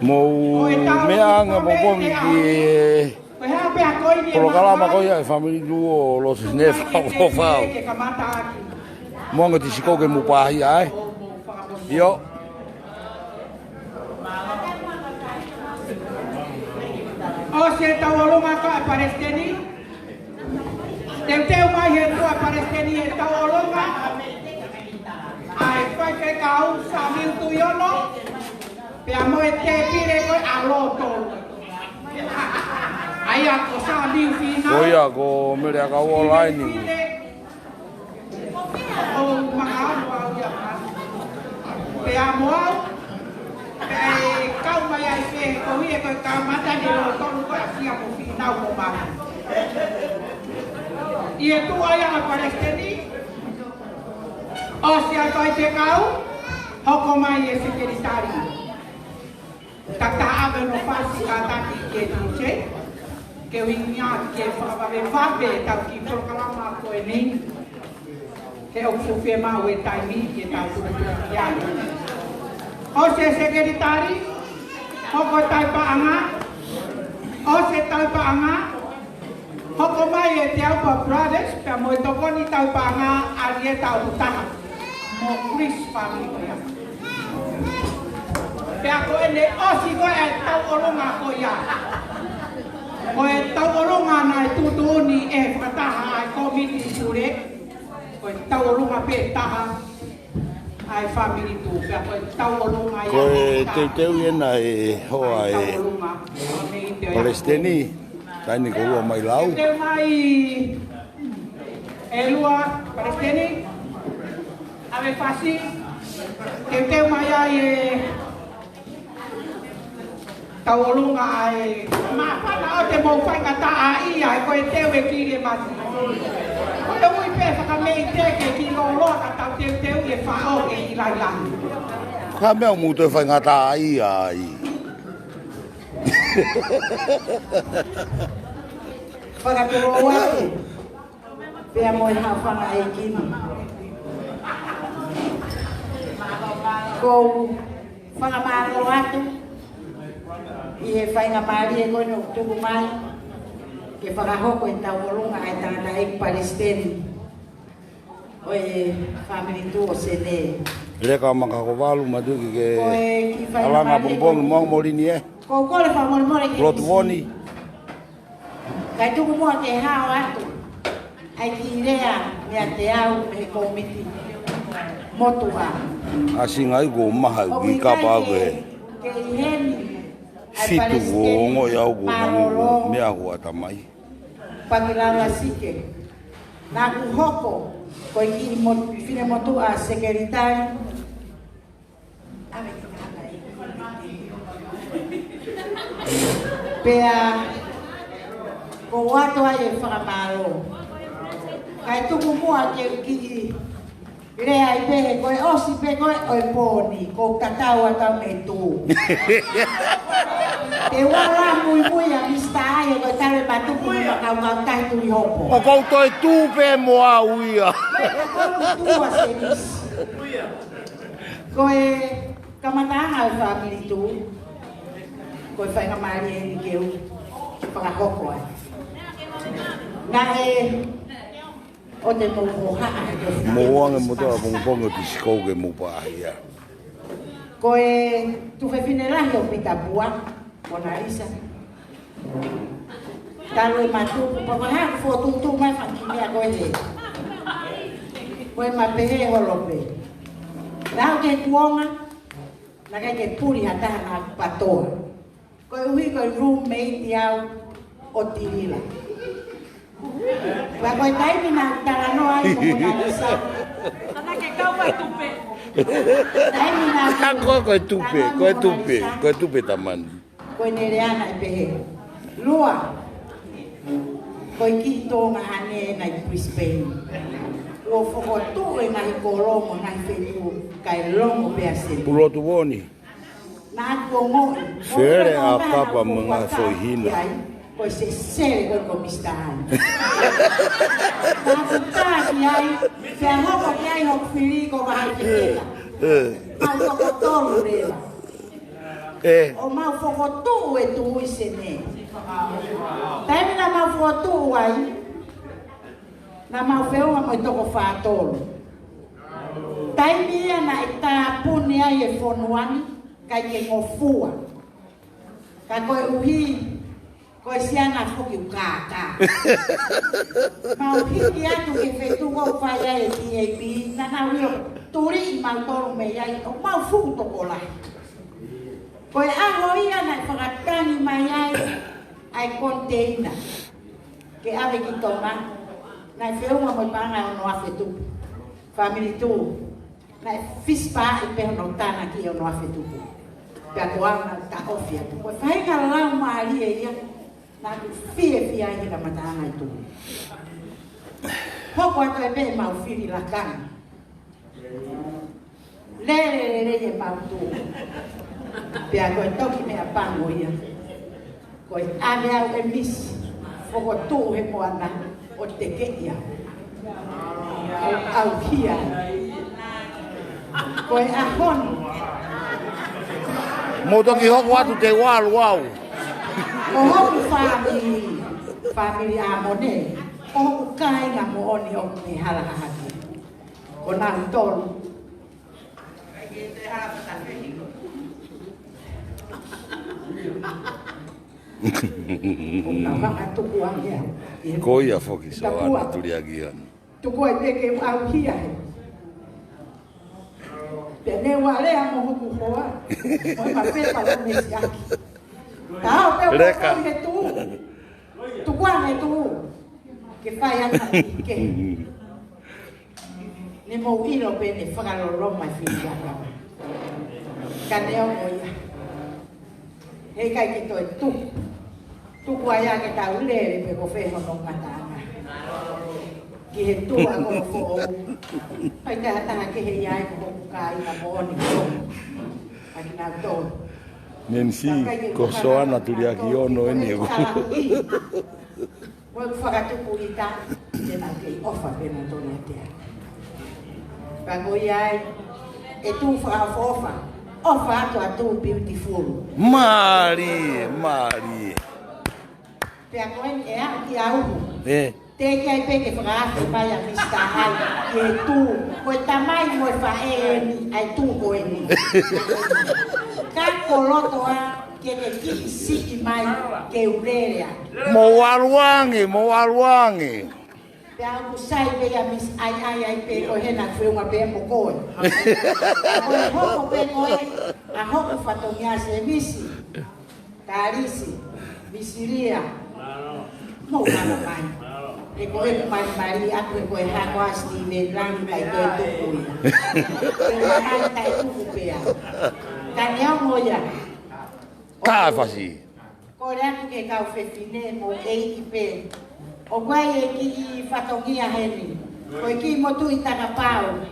Mou meʻa anga pongipongi ki he polokalama ko ia ʻa e Family Tuʻu ʻo Losisi Nefa ʻo Fau. Mo anga tisi kou ke mou pāhia ai. ʻIo. ʻOsi e tauʻolunga ko ē ʻa e Palesiteni. Teuteu mai he tuʻa Palesiteni e tauʻolunga ʻa e faifekau Samiu Tuʻiono. Pea mo e tēpile ko ē ʻa Loto. ʻA ia ko Samiu Fina. Ko ia ko Mele ʻa Kauola ai ni. ʻO maka anu au ia maka. Pea mo au, pea ʻe kau mai ai pē, ko ia ko e kamata ni lo tonu ko ʻAsia mo Finau mo maka. ʻI he tuʻa ia ʻa Palesiteni, ʻosi ʻa e faifekau, hoko mai e sekelitali. Takitaha ʻave hono fasi kātaki ke tuse, ke ʻuhinga ke fakavavevave ʻetau kiʻi polokalama ko eni, ke ʻoku fiemaʻu e taimi ke tau tuʻutuʻu ki ai. ʻOsi e sekelitali, hoko e tauhi paʻanga, ʻosi e tauhi paʻanga, hoko mai e Te Aupa Brothers, pea mo e tokoni tauhi paʻanga ʻAlieta ʻOutaha. Mo Chris Family Prayer. Pea ko ʻene ʻosi ko ē e tauʻolunga ko ia. Ko e tauʻolunga naʻe tuʻutuʻuni ʻe he fakataha ʻa e kōmiti pule. Ko e tauʻolunga pē taha ʻa e Family Tuʻu. Pea ko e tauʻolunga ia. Ko e teuteu ia naʻe hoa e Palesiteni. Taini ko Lua Mailau. Teuteu mai e Lua Palesiteni, ʻave fasi, teuteu mai ai e tauʻolunga ʻa e māfana ʻo te mou faingataʻaʻia, ko e teu e kile mati. Ko e ui pē fakameʻite ke kiʻi lōloa ka tau teuteu e faʻo ke ʻi lahilahi. Ka meʻa ʻoku mou toe faingataʻaʻia ai. Fakatulou atu. Pea mo e haʻofanga ʻeiki ni. Kou fakamālō atu ʻi he faingamālie ko eni ʻoku tuku mai ke fakahoko e tauʻolunga ʻa e tangataʻeiki Palesiteni ʻo e Family Tuʻu ʻo Senē. Leka Makakovalu, Matuki ke alanga pongipongi mo Molini e. Kou kole fakamolemole ki he Lotu Voni. Kae tuku muʻa ke hao atu ʻa e kiʻi lea meiate au mei he kōmiti motuʻa. ʻAsi ngai ko maha ki kapa ʻave ke ʻi heni ʻa e fitu Palesiteni ko ongo i au ko mālōlō, meʻa ko ʻatamai. Pakilaula Sike. Naʻa ku hoko ko e kiʻi mo-, fine motuʻa sekelitali. Pea kou ʻoatu ai e fakamālō. Kae tuku muʻa ke u kiʻi lea ai pē he ko e ʻosi pē ko ē ʻo e pō ni, kou tatau atu mei tuʻa. Te u ala muimui ʻa Misitā ai he ko e tale matuku mo e makaukau tahi tuli hopo. ʻOku ou toe tuʻu pē mo au ia. Ko e tuʻu ʻa Senisi. Ko e kamataʻanga ʻo e Family Tuʻu, ko e faingamālie eni ke u fakahoko ai. Naʻe ʻoua te mou hohaʻa he ko e mou ange mo te pongipongi ʻo tisi kou ke mou pāhia. Ko e tuofefine lahi ʻo Pita Pua, Mona Lisa. Talu e matuku, pea ko e hā e fokotuʻutuʻu mai fanga kiʻi meʻa ko ē. Ko e ma pehē holo pē. Naʻá ku ʻi he kuonga, naʻe ʻikai ke puli ha taha naʻá ku patoa. Koeʻuhi ko e roommate au ʻo Tilila. Pea ko e taimi naʻá ku talanoa ai mo Mona Lisa. Taimi naʻá ku Ka ko, ko e tupe, talanoa ko e mo Mona tupe, Lisa. Ko e tupe tamani. Ko ʻene lea naʻe pehē. Lua, ko e kiʻi Tonga ʻanenai Brisbane. Kuo fokotuʻu e ngaahi kolo mo e ngaahi feituʻu kae longo pē ʻa Sene. Pulotu Voni. Naʻá ku ongoʻi. Fele ʻa Papa mo e ngaahi foʻi hina. Ko e sesele ko ē ko Mista Ai. Naʻá ku tā ki ai, pea hoko ki ai hoku fili ko Vahaʻi Feketa. Mau toko tolu leva. ʻE. ʻO mau fokotuʻu e tuʻi Sene. Taimi naʻa mau fokotuʻu ai, naʻa mau feʻunga mo e toko fā tolu. Taimi ia naʻe tāpuni ai e fonua ni, ʻikai ke ngofua. Ka koeʻuhi, ko e siana foki ʻoku kākā. Mau hiki atu ki he feituʻu ʻoku fai ai e T A B, naʻa nau ʻilo tuli ʻi mautolu mei ai, ʻo mau fuʻu tokolahi. Ko e ʻaho ia naʻe fakatangi mai ai ʻa e koniteina ke ʻave ki Tonga, naʻe feʻunga mo e paʻanga ʻe ono afe tupu. Family tuʻu. Naʻe fisi paʻi pē hono tana ki he ono afe tupu. Pea ko au naʻá ku taʻofi atu. Ko e faʻahinga laumālie ia, naʻá ku fiefia ai he kamataʻanga e tuʻi. Hoko atu ai pē ʻemau fili lakanga. Lele lelei ʻemau tuʻi. Pea ko e toki meʻapango ia. Ko e ʻave au ʻe Misi, fokotuʻu he moana ʻo tekeʻi au. ʻO ʻauhia. Ko e ʻaho ni. Mou toki hoko atu te u ʻalu au. Ko hoku fāmili, fāmili ʻĀmone, ko hoku kāinga moʻoni ʻoku ne hala hahake. Ko nautolu. Ko ia foki, Soana Tuliaki Ono. Tuku ai pē ke u ʻauhia he. Pea ne u lea mo hoku hoa. Mo e mapepa ko Mesiaki. Tau pē Leka. Ko e tuʻu. Tuku ange tuʻu. Ke fai atu ki he. Ne mou ʻilo pē ne fakaloloma e fili ʻa e kau. Ka neongo ia. Heʻikai ke toe tuku. Tuku ai ā ke tau lele pē ko fē hono ngataʻanga. Ki he tuʻa ko foʻou. Ai taha taha kehe ia ai ko hoku kāinga moʻoni ko. Aki nau tō. Nenisi, ko Soana Tuliaki Ono eni. Mo e fakatupu ʻita, te nau kei ʻofa pē nautolu ʻiate au. Ka ko ia ai, ʻe tuʻu fakaʻofoʻofa, ʻofa atu ʻa Tū Beautiful. Mālie, mālie. Pea ko eni ʻe aʻu ki ʻaʻaku. ʻE. Teʻeki ai pē ke fakaafe mai ʻa Mista Ai, ke tuʻu. Ko e tamai mo e faʻē eni, ʻa e tuʻu ko eni. Ka ko loto ā, ke ke kiʻi siʻi mai ke u lele ai. Mou ʻalu ange, mou ʻalu ange. Pea ʻoku sai pē ia Misi Ai Ai ai pē ko hena feʻunga pē mo koe. Ko e hoko pē koe, ʻa hoku fatongia se Misi. Talisi, Misilia. Mou kama mai. He ko e malimali atu he ko e hako ʻa Steven Langi kai ko e tuku ia. He mahali kai tuku pea. Ka neongo ia. Ka fasi. Ko le atu ke kau fefine mo ʻeiki pē. ʻOku ʻi ai e kiʻi fatongia heni. Ko e kiʻi motuʻi takapau.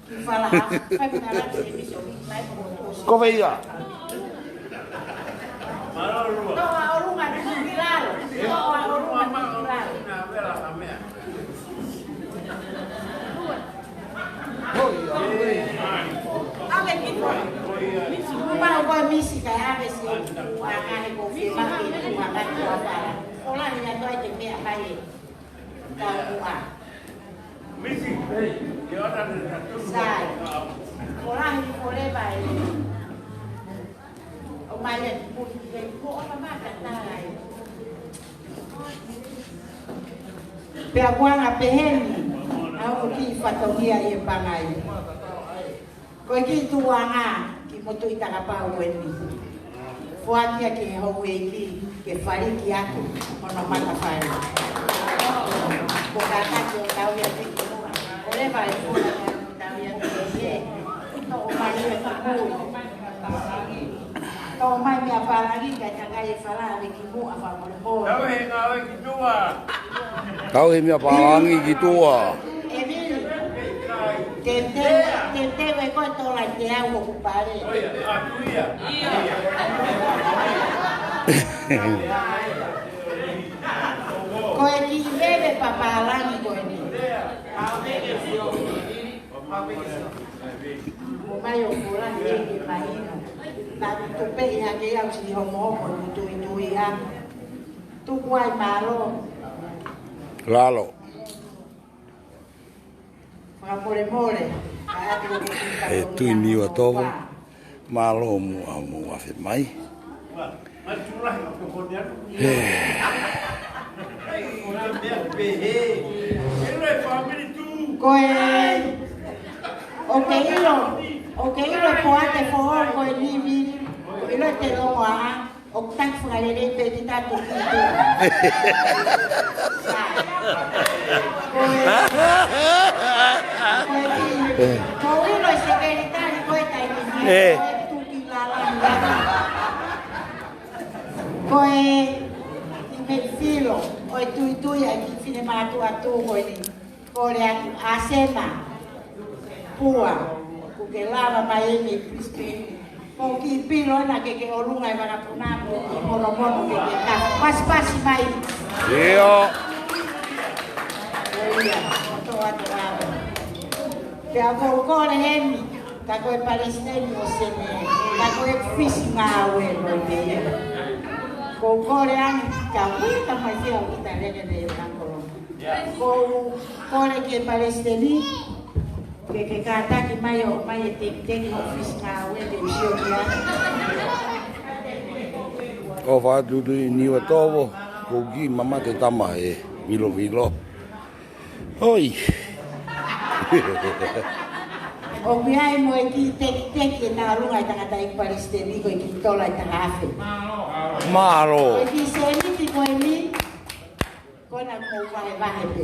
Ki fala, fai pina lati e miso, mai ko motuʻi. Ko fē ia? Toa ʻolunga ni ki lalo. Toa ʻolunga ni ki lalo. Ave ki fua. Misi, mumau ko e misi ka ave si o. Ua kahe ko fē maki, ua kahe ua fala. Ola ni na toi te mea kai. Ka ua. Misi, sai. Ko lahi ni ko leva e. ʻOmai e kupu ki he kuo ʻoka mata tala e. Pea kuanga peheni, ʻa ʻoku kiʻi fatongia ʻi he pangai. Ko e kiʻi tuʻuʻanga ki motu ʻi takapau ko eni. Foaki ia ki he houʻeiki, ke faliki atu, hono mata fai. Ko kātaki ʻo tau ia ki muʻa. Ko leva e fua ia ʻo tau ia ki he. Toʻo mai e kupu. Toʻo mai meʻa pālangi, kae takai e fala, ʻave ki muʻa, fakamolemole. Tau he ngāue ki tuʻa. Tau he meʻa pālangi ki tuʻa. ʻEmili, te te, te te ve ko e tola te au hoku pale. Ko e kiʻi veve papālangi ko eni. Mo mai o kola ni e ke mahino. Na tupe i hake au si homo homo tuitui a. Tuku ai mālō. Lalo. Fakamolemole. E Tuʻi Niuatovo. Mālō muʻa hoʻomou afe mai. He. Ko e, ʻoku ke ʻilo, ʻoku ke ʻilo e poate foʻou ko eni, ʻoku ke ʻilo e te longoaʻa, ʻoku taki fakalelei pē ki tatu ki tu. Ko e, ko e ki, ko e ʻilo e sekelitali ko e taimi ni, ʻe. Ko e tuki lala ni. Ko e, ʻi mei filo, ʻo e tuitui ʻa e kiʻi finemātuʻa tuʻu ko eni. Kole atu ʻa Sema. Pua, ʻoku ke lava mai eni Brisbane. Ko e kiʻi pilo ena ke ke ʻolunga e vakapuna mo, monomono ke ke ka. Pasipasi mai. ʻIo. ʻIo, ʻo toa te lava. Pea ko e kole eni. Ka ko e palesiteni ʻo Sene, ka ko e fisi ngāue mo e. Ko e kole ange, ka ui ka mai fia ui ta lele le ka kolo. Ko e kole ki he palesiteni, ke ke kātaki mai ʻo mai e tekiteki ʻo fisi ngāue ke usio kia. ʻOfa atu Tuʻi Niuatovo, ko e kiʻi mamate tama he milovilo. Hoi. ʻOku ʻi ai mo e kiʻi tekiteki ʻe talu ai tangata ʻi palesiteni ko e kiʻi tola ʻe taha afe. Mālō. Ko e kiʻi sēniti ko eni, ko ena ko vahevahe pē.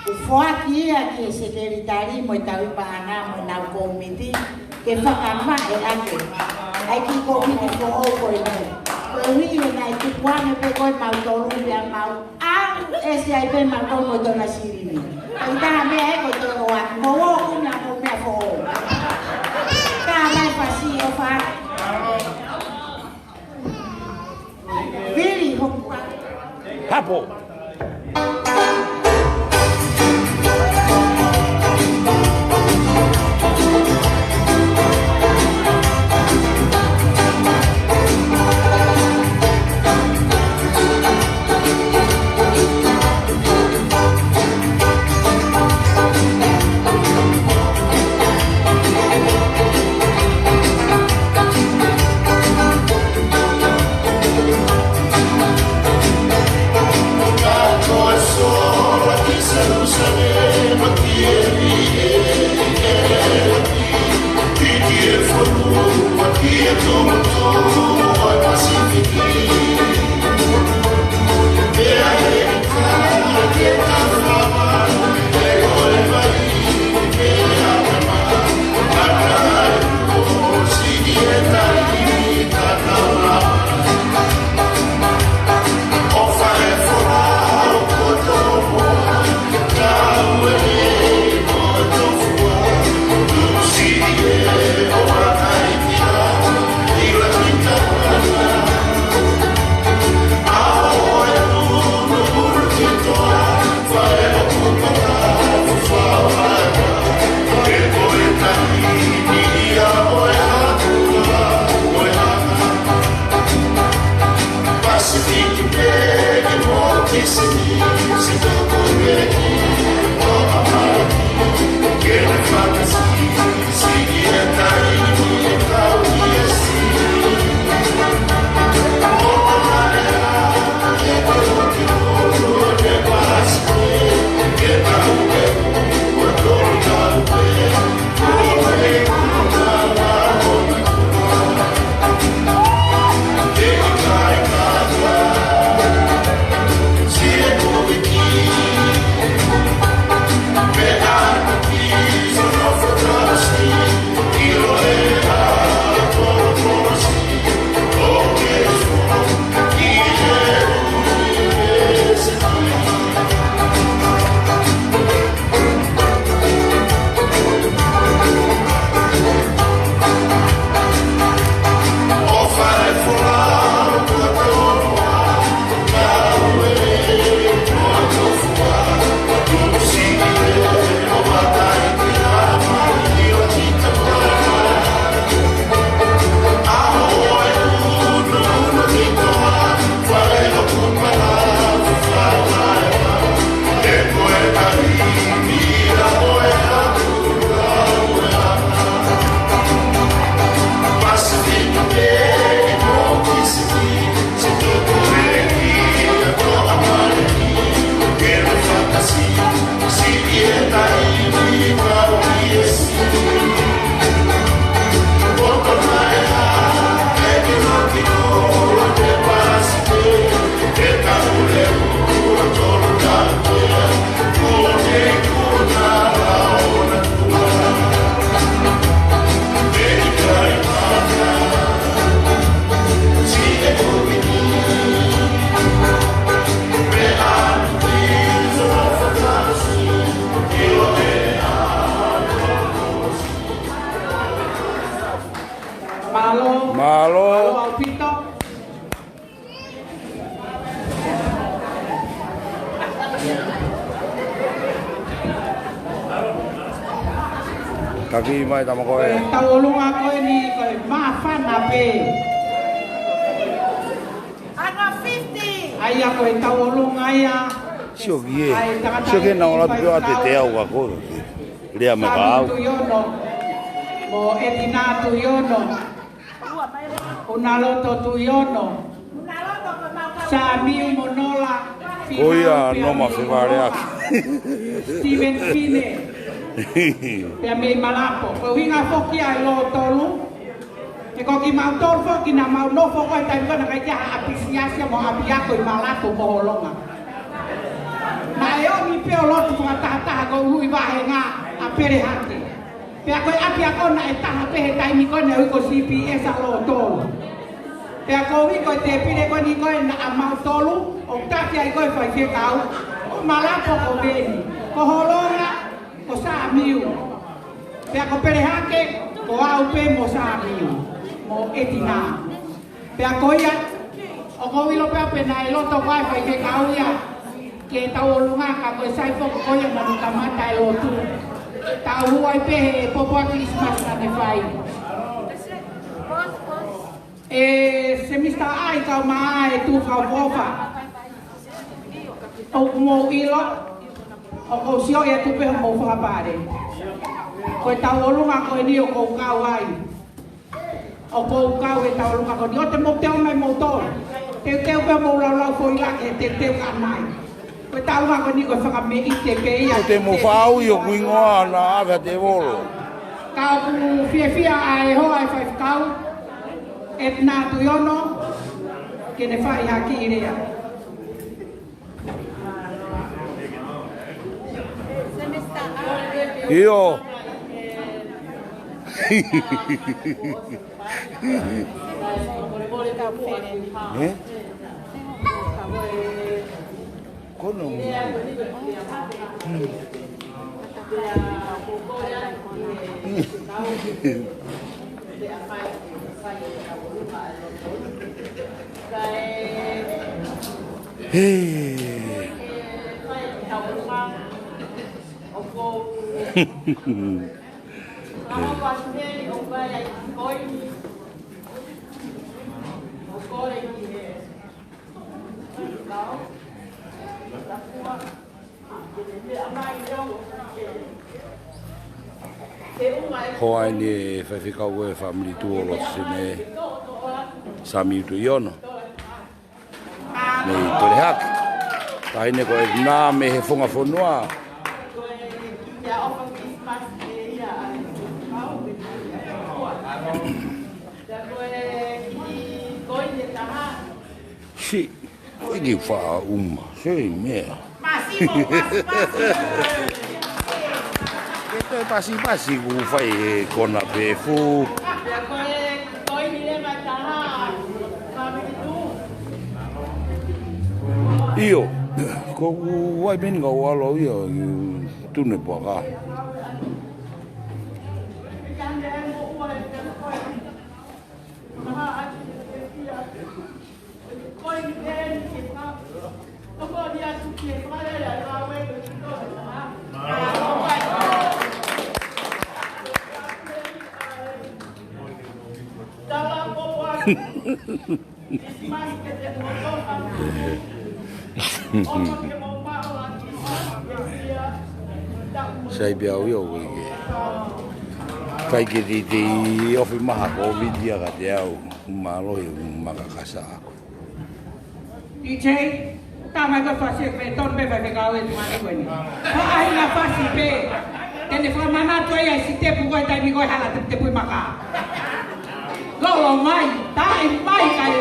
ʻOku foaki ia ki he sekelitali mo e tauhi paʻanga mo e nau kōmiti ke fakamaʻe ake. ʻAi ki kōmiti foʻou ko eni. Ko e ui ena ʻe tukuange pē ko e mau tolu pea mau ʻAlu ʻesi ai pē mātou mo tona silini. Ko e taha meʻa ē ko e tolo atu. Mo ō kumi a mo meʻa foʻou. Ka mai fasi ʻofa. Vili hoku pa. Hapo. Ka kiʻi mai tama ko ē. Tauʻolunga ko eni ko e māfana pē. Under fifty. ʻA ia ko e tauʻolunga ia. Sio ki ē. ʻA e tangata Sio ki ē na ola pio a te te au ka ko. Lea mai ka au. Sāmiu Tuʻiono. Mo Etina Tuʻiono. Unaloto Tuʻiono. Sāmiu mo Nola. Ko ia Pihau, Noma Pihau, Fevaleaki. Steven Fine. Pea mei Malapo. Ko e ʻuhinga foki ʻa e lōtolu. He ko kimautolu foki naʻa mau nofo ko e taimi ko ē naʻe ʻikai ke ʻi ai ha ʻapisiasia mo ʻapiako ʻi Malapo mo Holonga. Naʻe ʻomi pē ʻo lotu fakatahataha ko e ʻuluʻi vāhenga ʻa Pelehake. Pea ko e ʻapiako naʻe taha pē he taimi ko ē naʻe ui ko C P S ʻa lōtolu. Pea ko e ʻuhi ko e tēpile ko eni ko ē naʻa mautolu ʻo taki ai ko e faifekau, ko Malapo ko Veni, ko Holonga ko Sāmiu. Pea ko Pelehake ko au pē mo Sāmiu mo Etina. Pea ko ia, ʻoku ou ʻilo pē au pē naʻe loto ko ē faifekau ia ke tauʻolunga ka ko e sai foki ko ia naʻa ne kamata e lotu. Tau huai pē he popo ʻa Kilisimasi naʻa ne fai. ʻE Semista ai kau mā e tuʻu kau fofa. ʻOku mou ʻilo, ʻoku ou sio ia tupe homou fakapale. Ko e tauʻolunga ko eni ʻoku ou kau ai. ʻOku ou kau he tauʻolunga ko eni. ʻOua te mou teu mai moutolu. Teuteu pē mou laulau foʻi lake, teuteu ka mai. Ko e tauʻolunga ko eni ko e fakameʻite pē ia. ʻOua te mou fāui ʻoku hingoa na ave te volo. Ka ʻoku fiefia ʻa e hoa e faifekau, Etina Tuʻiono, ke ne fai ha kiʻi lea. ʻIo. Ē? Kono. Hē. Hoa eni e faifekau e fāmili tuʻu ʻo Lotosene, Sāmiu Tuʻiono. Mei Pelehake. Taʻahine ko Etina mei he Funga Fonua. Si, ʻikai faʻa uma, se meʻa. Ke toe pasipasi kuo fai he kona pē fu. ʻIo, ko u vai meni ka u alo ia, i tune puaka. Sai pē au ia ʻoku ʻikai ke. ʻIkai ke teitei ofi maha ko viti a ka te au. Mālō e makakasa ako. D J, tā mai ko e fasi e tonu pē faifekau e tuʻa ni ko eni. Ko e ʻuhinga fasi pē. Te ne fakamanatu ai ʻa e sitepu ko e taimi ko e hala teputepu ʻi maka. Lolo mai, taʻe mai ka e.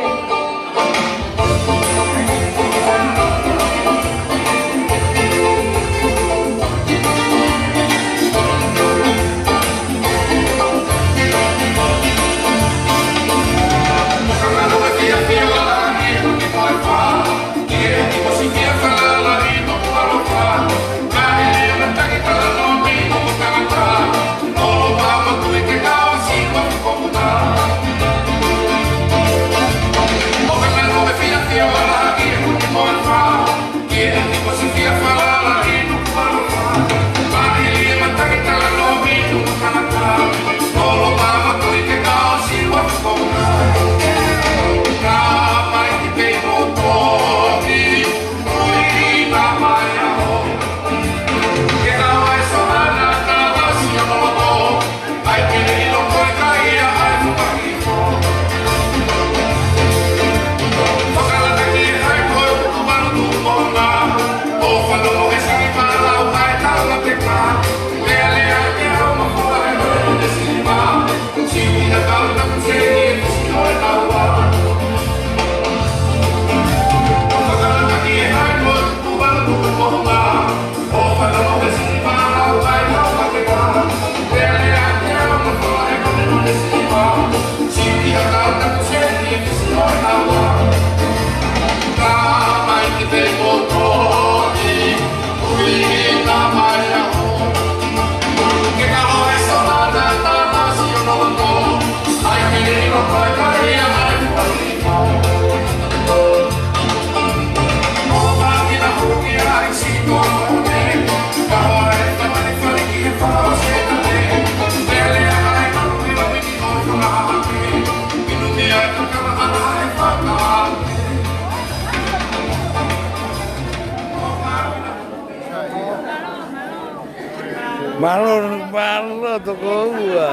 Mālō, mālō, toko ua.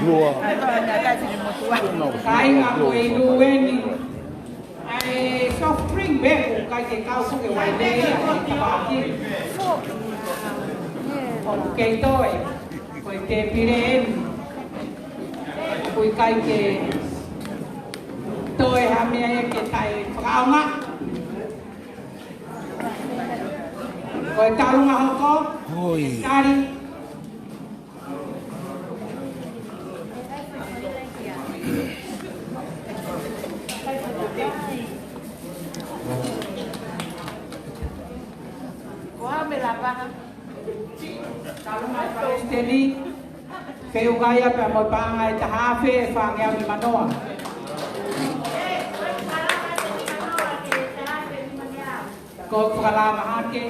Lua. Kāinga, ko e inu eni. ʻA e soft drink pē, ʻoku ʻikai ke kau foki e uaine ia, ʻoku ʻikai ke kau ki. ʻOku kei toe, ko e tēpile eni. ʻOku ʻikai ke toe ha meʻa ia ke taʻefakaʻaongaʻi. Ko e tau ngaahi hoko, ʻoi. Tali. Ko e hā e meʻa lava? Palesiteni, feʻunga ia pea mo e paʻanga ʻe taha afe ʻe fāngeau nimanoa. Ko e fakalama hake,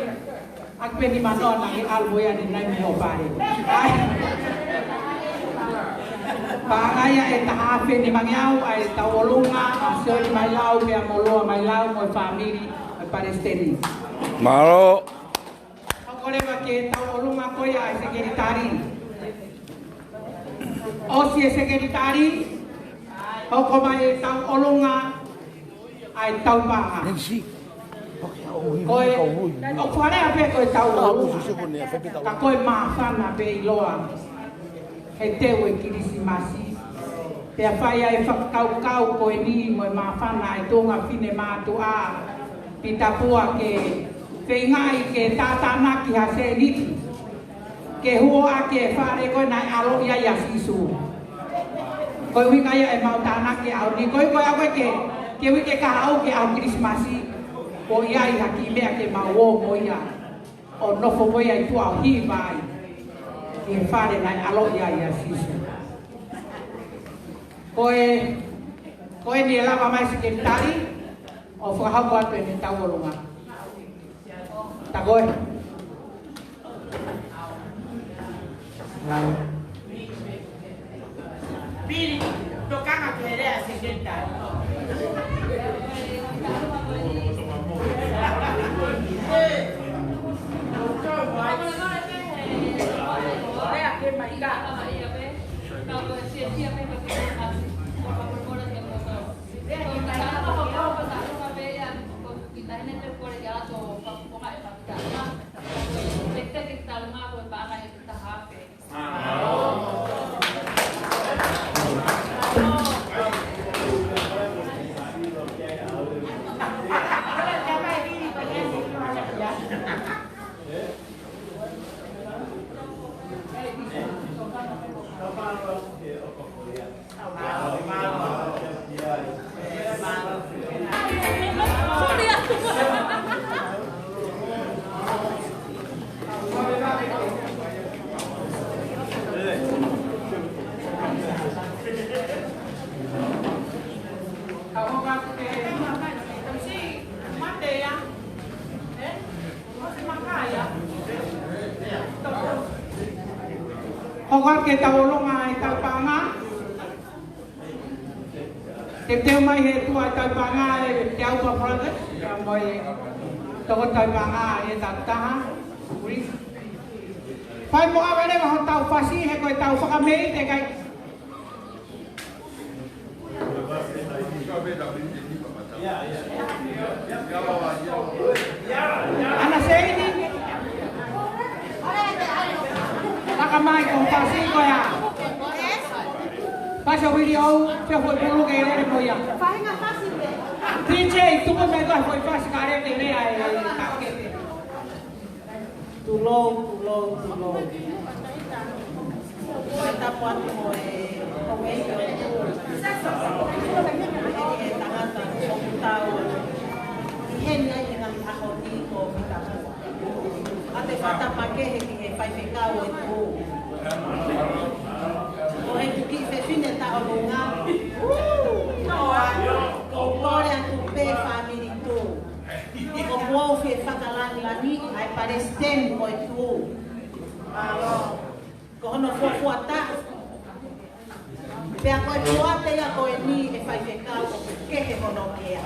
ʻaki pē nimanoa naʻe ʻalu ia ni nai mei hoʻo pale. Paʻanga ia ʻe taha afe nimangeau ʻa e tauʻolunga ʻa Sione Mailau pea mo Loa Mailau mo e fāmili ʻo e palesiteni. Mālō. Hoko leva ki he tauʻolunga ko ia ʻa e sekelitali. ʻOsi e sekelitali, hoko mai e tauʻolunga ʻa e taupaʻanga. Ko e, ʻoku fakalea pē ko e tauʻolunga. Ka ko e māfana pē ʻiloa he teu e Kilisimasi. Pea fai ai e fakakaukau ko eni mo e māfana ʻa e tuongaʻane mātuʻa Pita Pua ke feingaʻi ke tātānaki ha sēniti ke huo ʻaki e fale ko ē naʻe ʻaloʻi ai ʻa Sīsū. Ko e ʻuhinga ia ʻemau tānaki ʻaho ni, ko e, ko e ʻaho ko ē ke, ke uike kahaʻu ki he ʻaho Kilisimasi, ko ia ʻi ha kiʻi meʻa ke mau ō mo ia ʻo nofo mo ia ʻi tuʻa ʻo hiva ai ki he fale naʻe ʻaloʻi ai ʻa Sīsū. Ko e, ko eni e lava mai sekelitali ʻo fakahoko atu ʻene tauʻolunga. Ta ko e. Pili, tokanga ki he lea sekelitali. Lea ke mai ka. Hoko atu ki he tauʻolunga ʻa e taupaʻanga. Teuteu mai he tuʻa ʻa e taupaʻanga ʻe Te Aupa Brothers, pea mo e toko taupaʻanga ʻe taha, Chris. Fai mo ʻave leva hotau fasi, he ko e tau fakamei te kai. ʻAna Seini. Laka mai ko e fasi ko ia. Fasi o Vili ʻo, pea foʻi pulu ke lele mo ia. Faʻahinga fasi pē. P J, tuku mai ko e foʻi fasi ka lele ke lea e, e, takete. Tulou, tulou, tulou. Fakatapu atu mo e, ko e ʻEiki ʻo e Tuʻi. Ko e tangata ʻoku tau ʻi heni ai he ngaahi ʻaho ni ko Pita Pua. ʻA e fakatapu makehe ki he faifekau ʻo e Tuʻi. Ko e kiʻi fefine taʻolunga. Ko e kole atu pē fāmili Tuʻi. Ko e mou fie fakalāngilangiʻi ʻa e palesiteni ʻo e Tuʻi. Ko hono fuofua taʻu. Pea ko e poate ia ko eni ʻe faifekau ʻoku kehe hono ʻea.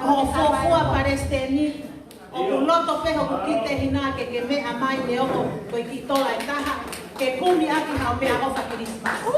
Hoʻo fuofua Palesiteni, ʻoku loto pē hoku kiʻi tehina ke ke meʻa mai neongo ko e kiʻi tola ʻe taha, ke kumi ʻaki haʻo meʻaʻofa Kilisimasi.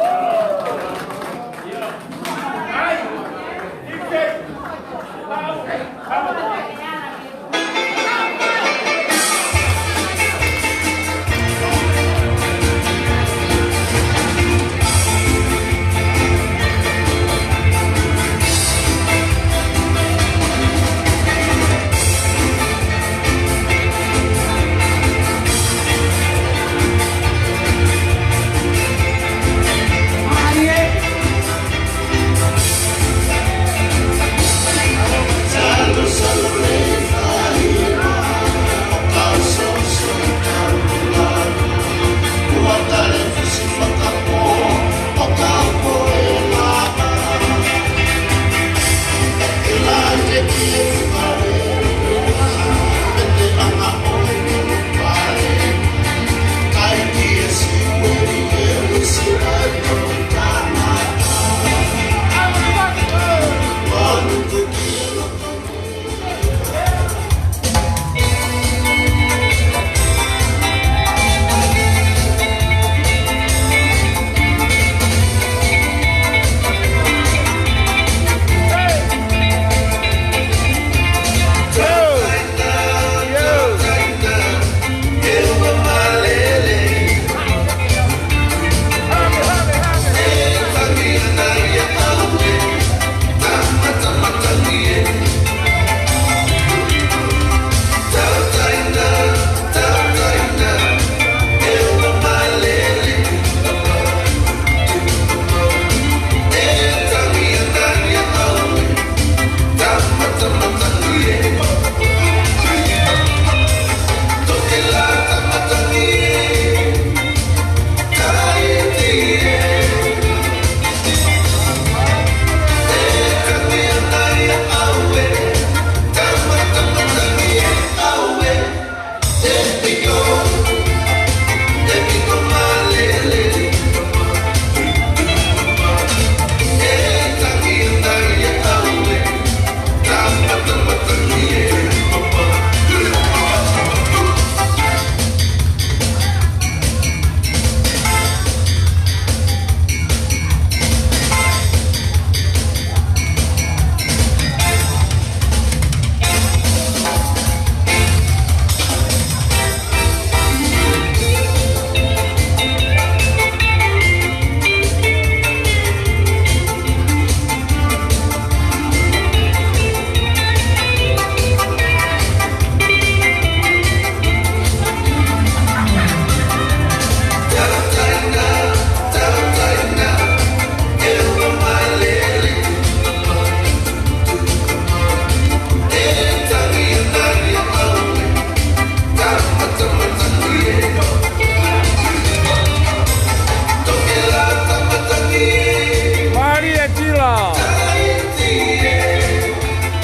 Mālie Tila.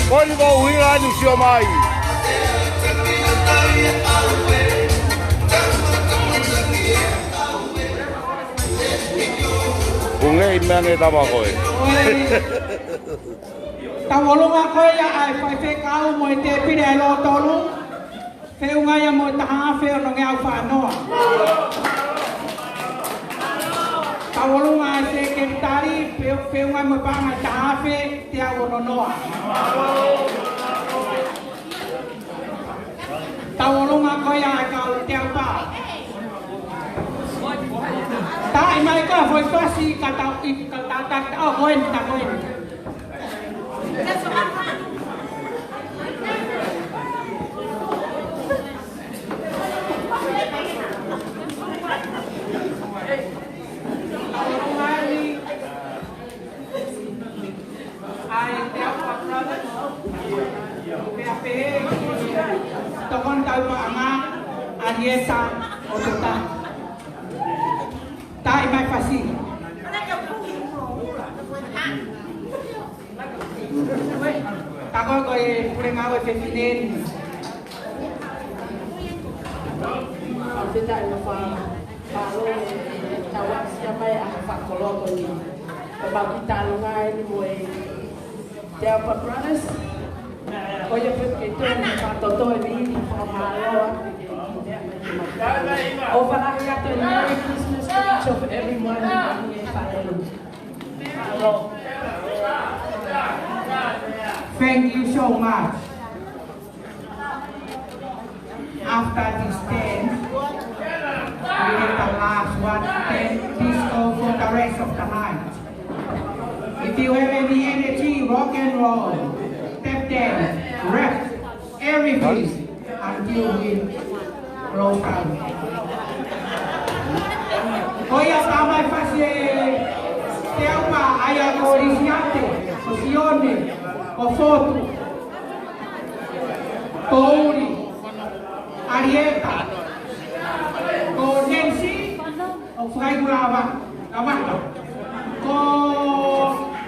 Ko ni ko uhila atu sio mai. Ko e ngeʻi meʻa nge tama ko ē. Tauʻolunga ko ia ʻa e faifekau mo e tēpile ʻa e lōtolu. Feʻunga ia mo e taha afe onongeau fā noa. Tauʻolunga ʻa e sekelitali, fe-, feʻunga mo e paʻanga ʻe taha afe teau ono noa. Tauʻolunga ko ia ʻa e kau teau pā. Taaʻi mai ko e foʻi fasi ka tau i, ka tau, tau, ʻo, ko eni, tā ko eni. ʻA e Teaupa Brothers, pea pehē ki he tokoni taupaʻanga, ʻAliesa ʻOtotahi. Taaʻi mai fasi. Tā ko ē ko e pule ngāue fefine ni. Fakafetaʻi mo fakamālō e tau aʻusia mai ʻa e fakakoloa ko eni. Ko e mau kiʻi talanoa eni mo e Teaupa Brothers. Ko ia pē ke tonu fakatotoe ni, fakamālō atu ki he kiʻi meʻa mai ke mau. ʻOfa lahi atu and Merry Christmas to each of everyone in the family. Mālō. Thank you so much. After this dance, we have the last one, then disco for the rest of the night. If you have any energy, rock and roll, tap dance, rap, everything until we close down. Ko ia, tā mai fasi e teau pā, ʻa ia ko Lisiate, ko Sione, ko Fotu, ko Uli, ʻAlieta, ko Nancy, ʻoku fai ku lava, lava. Ko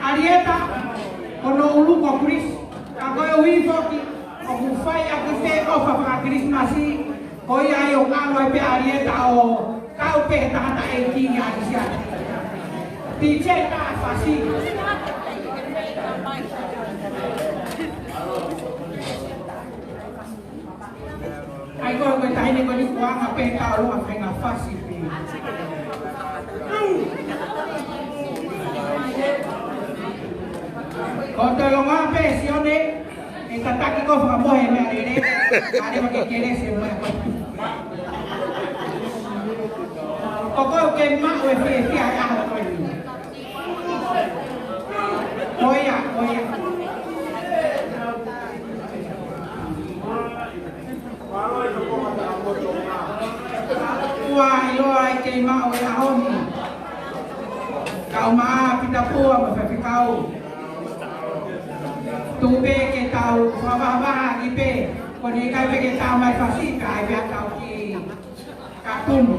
ʻAlieta, ko Noulu, ko Chris, ka koeʻuhi foki ʻoku fai ʻaki e ʻofa faka-Kilisimasi, ko ia ai ʻoku ʻalu ai pē ʻAlieta ʻo kau pē he tangataʻeiki ʻa Lisiate. P J ka fasi. ʻAi ko e, ko e taʻahine ko eni kuo anga pē tau loa fai ngā fasi pē. Ko te longa pē Sione, e tataki ko fakamohe meʻa lele, ʻa leva ke kelesi e meʻa ko. Ko ko ke maʻu e fiefia e ʻaho ko eni. Ko ia, ko ia. Ua ʻiloa ai kei maʻu e ʻaho ni. Kau mā Pita Pua mo Faifekau. Tuku pē ke tau fakavahavahaʻi pē. Ko eni ʻikai pē ke tau mai fasi ka ʻai pē ʻa tau ki Katumu.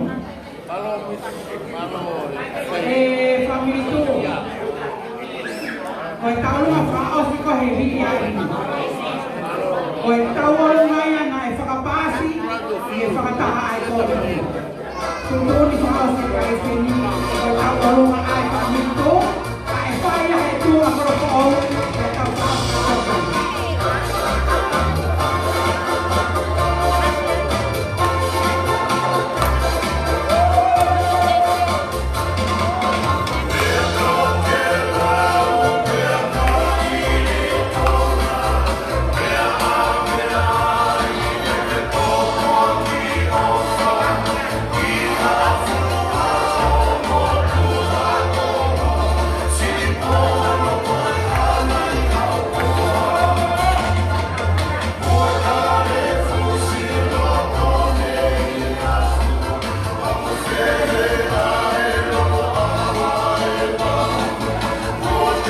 E fāmili Tū. Ko e tauʻolunga fakaʻosi ko ē he hiʻi ai. Ko e tauʻolunga ia naʻe fakapaasi, ʻi he fakataha ai ko ē. Tuʻutuʻuni fakaʻosi ka e seni, ko e tauʻolunga ʻa e fāmili Tū.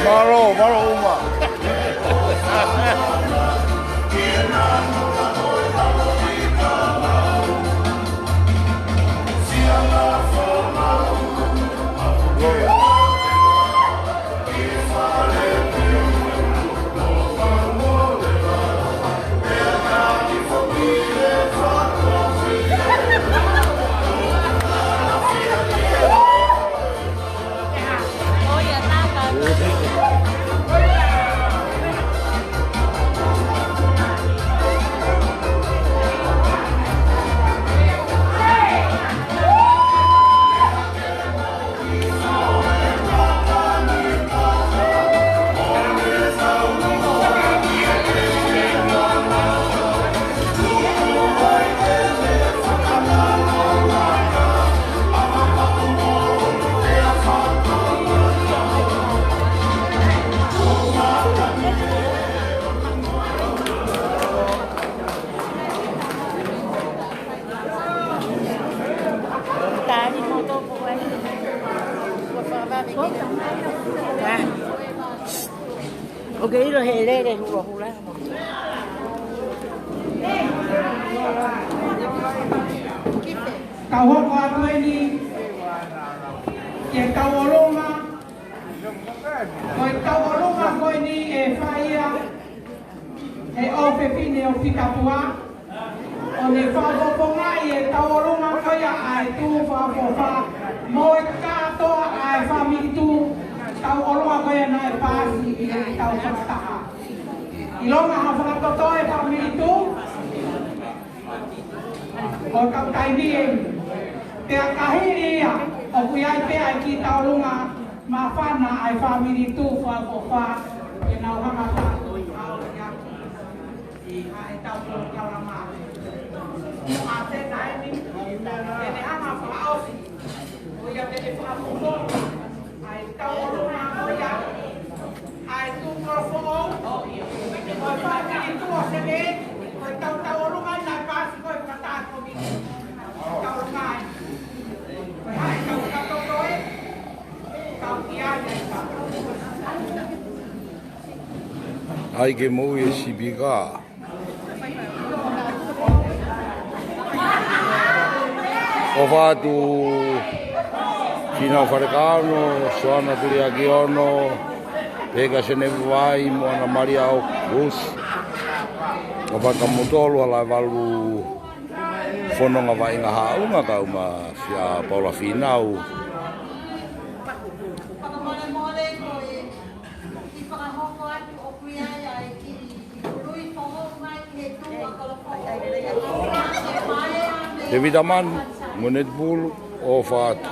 Mālō, mālō ʻuma. ʻOku ke ʻilo he lele hulohula. Tau hoko atu eni ki he tauʻolunga. Ko e tauʻolunga ko eni ʻe fai ia ʻe he ʻofefine ʻo Pita Pua, ʻo ne fakapopongaʻi e tauʻolunga ko ia ʻa e Tū Fakaʻofoʻofa mo e kātoa ʻa e fāmili Tū, tauʻolunga ko ia naʻe paasi ʻi he tau fakataha. ʻIlonga ha fakatotoe fāmili tuʻu ʻo e kau taimi eni. Pea ka hili ia, ʻoku ʻi ai pē ʻa e kiʻi tauʻolunga māfana ʻa e fāmili tuʻu fakaʻofoʻofa, ke nau hanga ʻo fakaʻofoʻofa ia ʻi heʻetau polokalama. ʻA e taimi, te ne hanga ʻo fakaʻosi, ʻo ia te ne fakaʻofoʻofa ʻa e tauʻolunga ko ia ʻa e tuʻu kolofoʻou, ko e fāmili tuʻu ʻo Sene, ko e tau tauʻolunga naʻe paasi ko e fakataha ko mi. Tauʻolunga ē. Ko e hā e tau fakatotoe, kau ki ai ai ka. ʻAi ke moʻui e sipika. ʻOfa atu Fīnau Falekano, Soana Tuliakiono, Peka Senevai, Moana Malia ʻOkusi. ʻOfa atu kimoutolu, hala e valu fononga vaʻinga haʻunga kae ʻumaʻā Fia Paula Fīnau. Fakamolemole ko e kiʻi fakahoko atu ʻoku ʻi ai ʻa e kiʻi ului foʻou mai ki he tuʻu ʻa Kolofoʻou. Tevita Manu, Moneti Pulu, ʻofa atu.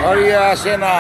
Maria Sena.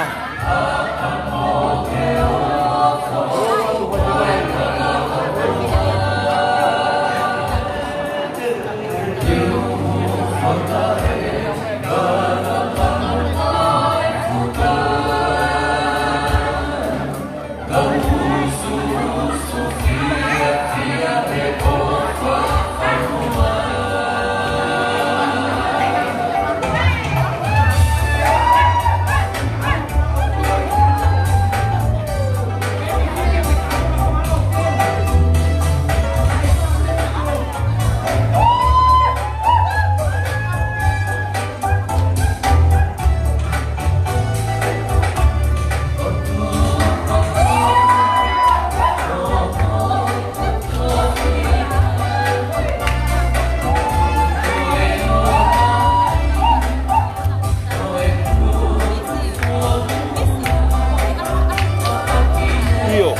ʻIo.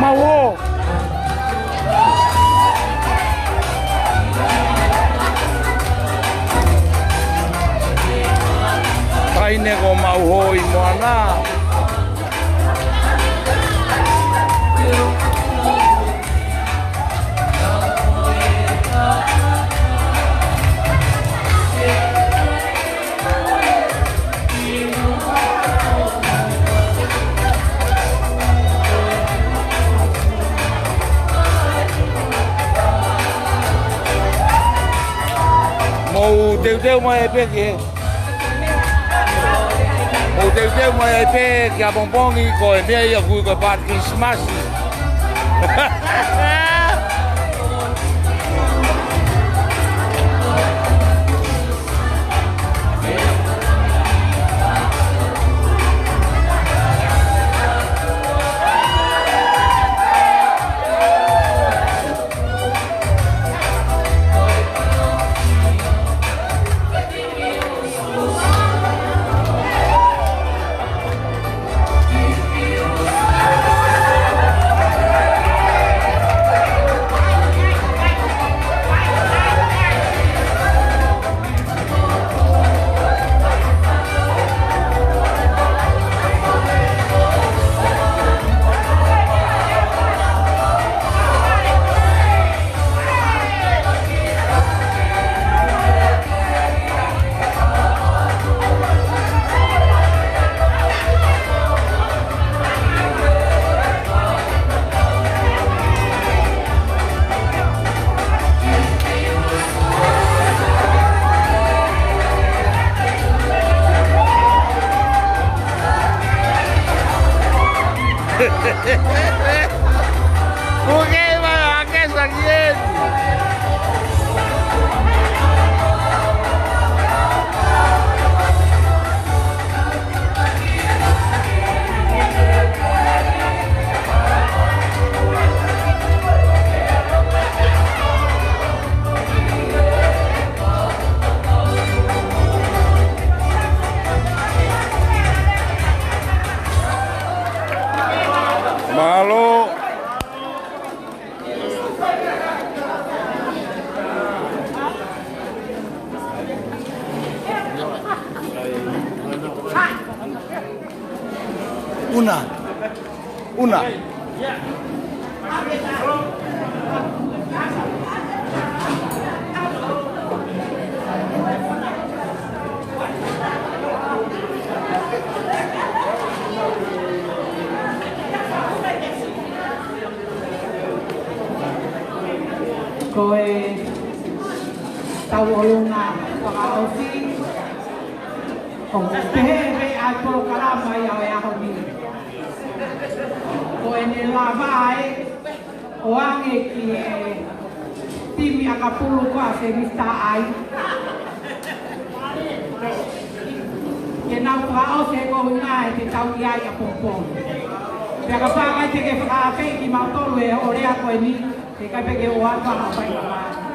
Maʻu ō. Taʻahine ko Maʻuhoʻi Moana. Mou teuteu mai pē ki he Mou teuteu mai ai pē ki ʻapongipongi, ko e meʻa ia ʻoku ui ko e paati Kilisimasi. Kuo ke ʻi ai ha kesa ki heni? Mālō. Una. Una. Ko e tauʻolunga fakaʻosi, ʻoku pehē pē ʻa e polokalama ia ʻo e ʻaho ni. Ko ʻene lava ʻa e ʻoange ki he timi ʻakapulu ko ē ʻa Semisi Taʻai, ke nau fakaʻosi he koeʻuhi he te tau ʻi ai ʻapongipongi. Pea kapau ʻe ʻikai te ke fakaafeʻi kimautolu he ʻo lea ko eni, heʻikai pē ke ʻoatu ha faingamālie.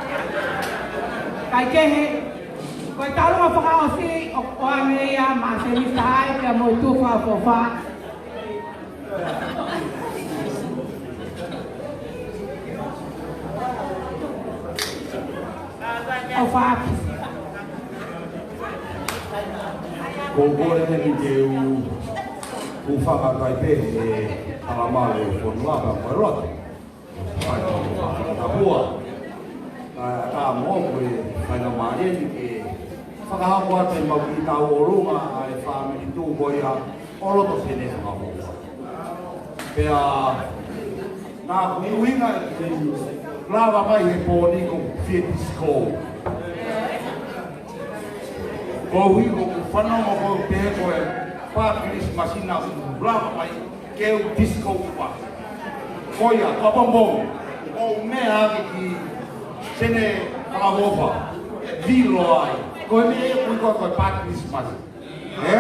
Kae kehe, ko e tauʻolunga fakaʻosi ʻoku ʻoange ia maʻa Semisi Taʻai pea mo e Tuʻi Fakaʻofoʻofa. ʻOfa ʻapi. Ko e kole eni ke u, u fakatai pē he ʻalamā ʻo e fonua pea mo e lotu. Fai ʻo fakatapua. Ka, ka mo ko e faingamālie eni ke fakahoko atu ʻemau kiʻi tauʻolunga ʻa e fāmili tuʻu ko ia ʻo loto Senē Fakaʻofoʻofa. Pea naʻa ku ʻuhinga ke lava mai he pō ni ko e fie disco. Koeʻuhi ko e fanongo ko e pehē ko e pā Kilisimasi naʻa ku lava mai ke u disco pā. Ko ia, ko e pongipongi, ʻo meʻa ake ki Senē Fakaʻofoʻofa, vilo ai. Ko e meʻa ʻoku ui ko e pā Kilisimasi. Ē?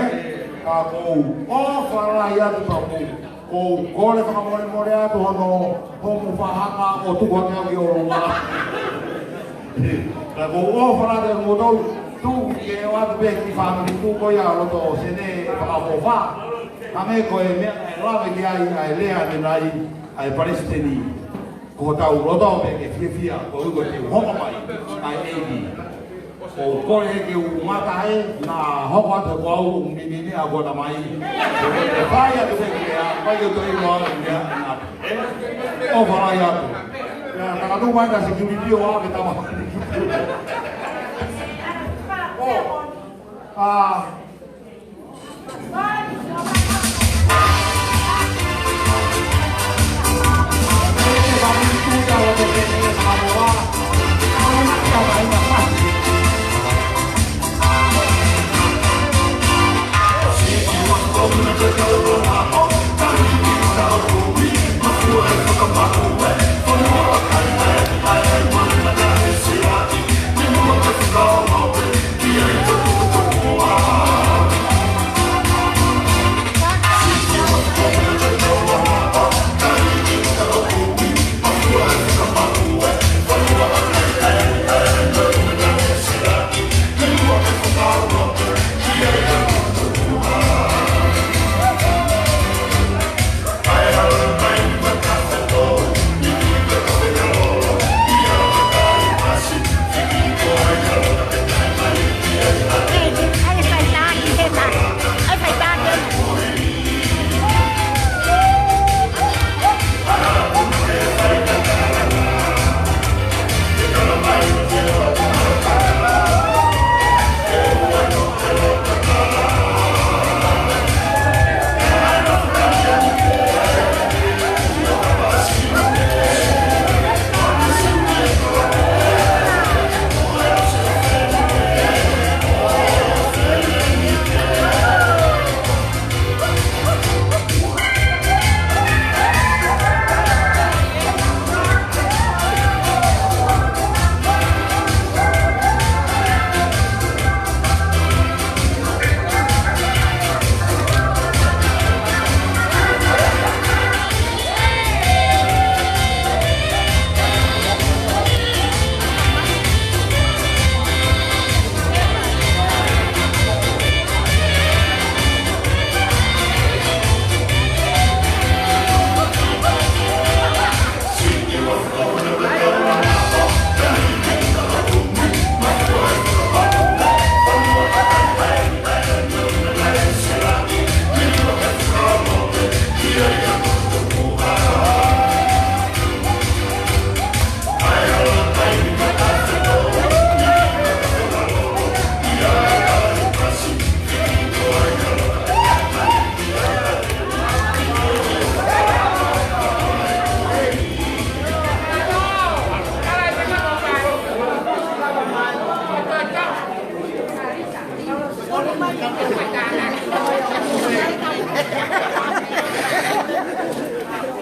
Ka ʻoku ou ʻofa lahi atu ka ʻoku ou, ʻoku ou kole fakamolemole atu hono, hoʻomo fakahanga ʻo tuku hake au ki ʻolunga. Ka ʻoku ou ʻofa lahi atu mo tau, tuku ke ʻoatu pē ki he fāmili tuʻu ko ia ʻo loto Senē Fakaʻofoʻofa. Hangē ko e meʻa ʻe lave ki ai ʻa e lea ʻanenai ʻa e palesiteni. Ko hotau loto pē ke fiefia, koeʻuhi ko e teu hoko mai ʻa e ʻEiki. ʻOku ou kole ke u mata he, naʻa hoko atu ko au ʻo mimimi ʻa ko tamai. ʻOku ou fai atu pē ke a, fai atu ʻi mua atu ia, ʻofa lahi atu. Ia, taka tu mai ka security ʻo ʻave tama. ʻO, ʻa,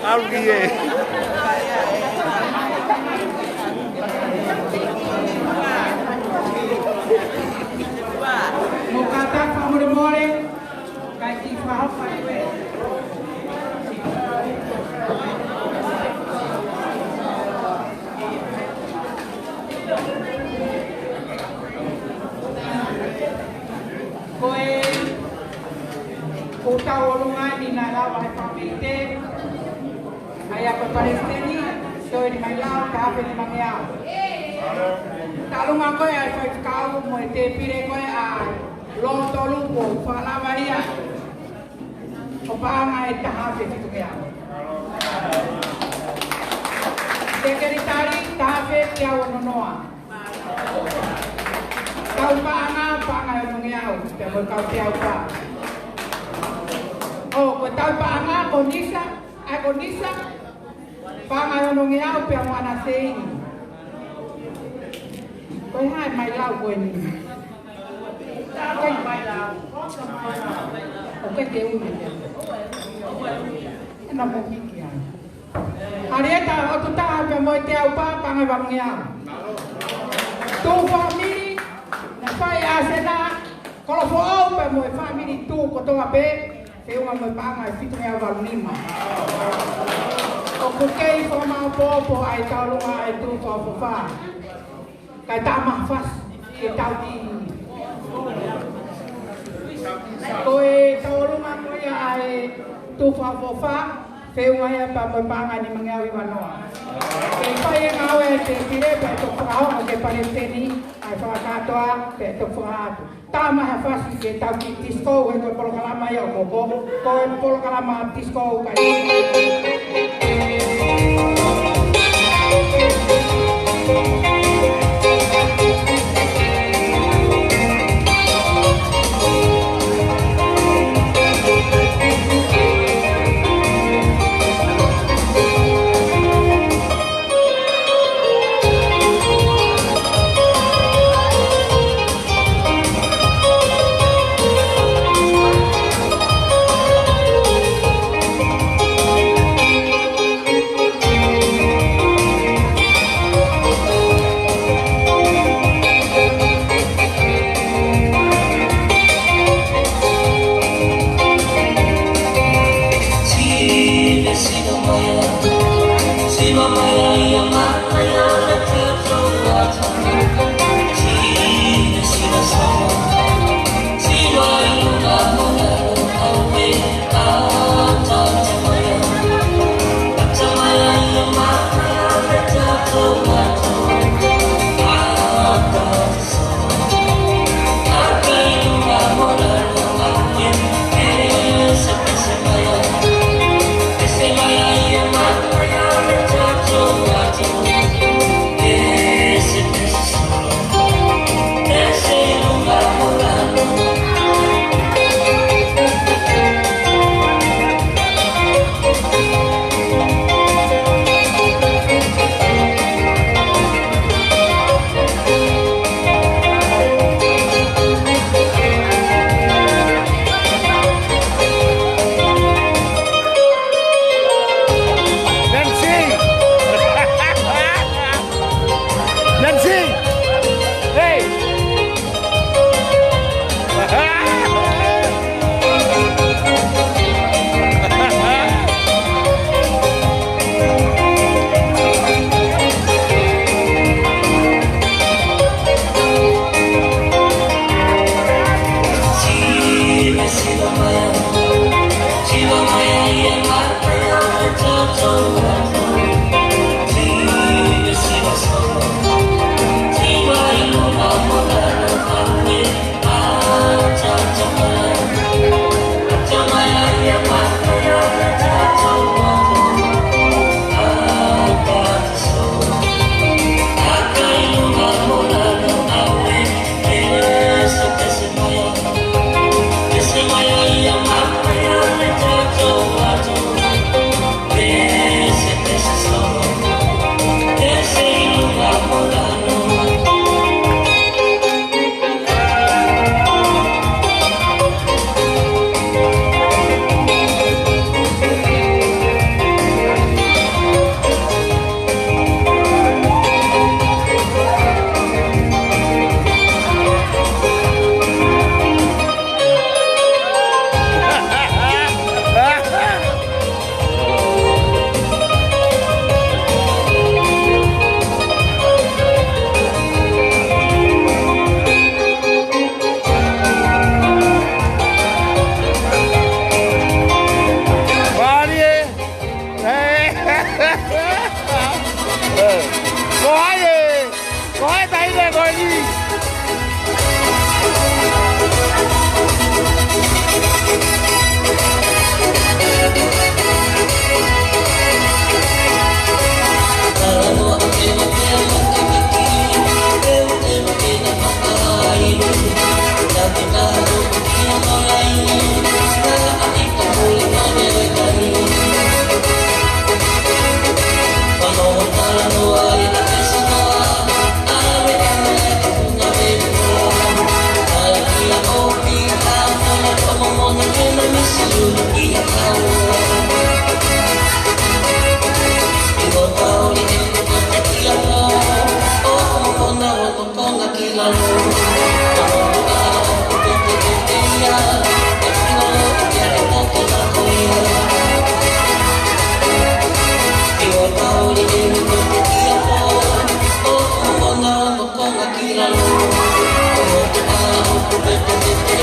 ʻAlu ki he. Mou kātaki fakamolemole, kae kiʻi fakahopa ʻi he. Ko e, ko e tauʻolunga ni naʻe lava ʻe he Fakameʻite, ʻa ia ko e Palesiteni, toe ni mai lau, taha afe nimangeau. Tauʻolunga ko ē ʻa e faifekau mo e tēpile ko ē ʻa Lotolupo, fakalava ia ʻo paʻanga ʻe taha afe fitungeau. Sekelitali, taha afe teau ono noa. Tau paʻanga, paʻanga ʻe onongeau, pea mo e kau teau pā. ʻO, ko e tau paʻanga, ko Nisa, ʻa ia ko Nisa, paʻanga ʻe onongeau, pea mo ʻAna Seini. Ko e hā e mai lau ko eni? ʻOku ʻikai ke ui. ʻEna mo hiki ai. Halieta ʻOtutaha pea mo e teau pā, paʻanga ʻe valungeau. Tuʻu fāmili, naʻe fai ʻa Sena, Kolofoʻou pea mo e fāmili Tuʻu kotoa pē, feʻunga mo e paʻanga ʻe fitungeau valu nima. ʻOku kei fakamaopoopo ʻa e tauʻolunga ʻa e Tuʻu Fakaʻofoʻofa. Kae tā maha fasi ke tau ki. Ko e tauʻolunga ko ia ʻa e Tuʻu Fakaʻofoʻofa, feʻunga ia pea mo e paʻanga ʻe nimangeau hiva noa. Ke fai e ngāue ʻa e tēpile pea toki fakahoko ki he Palesiteni ʻa e fakakātoa pea toki fakaʻatu. Tā maha fasi ke tau ki Tisiko, he ko e polokalama ia ʻoku hoko, ko e polokalama Tisiko ka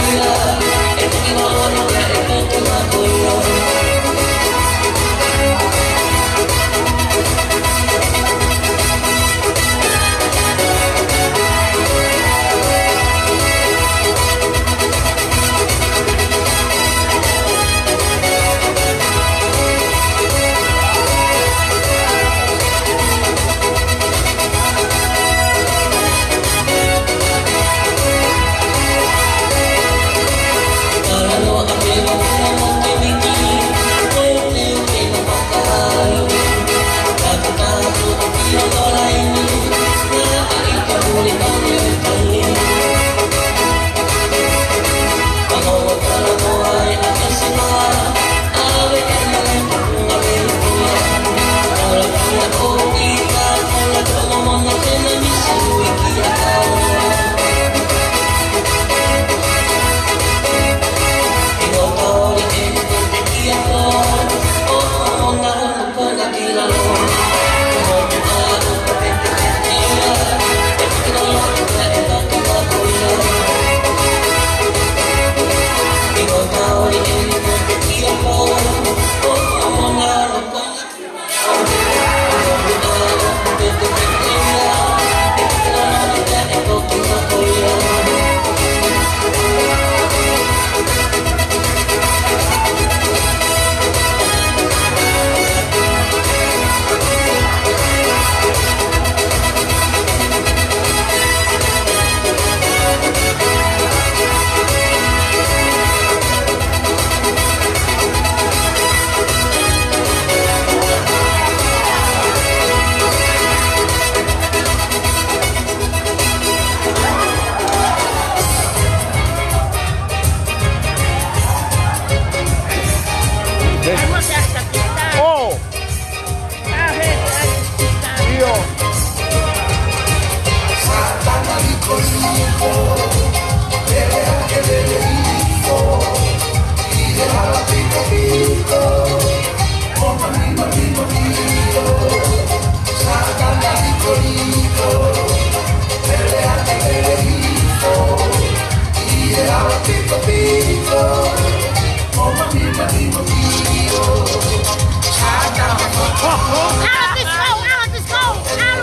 ʻIo.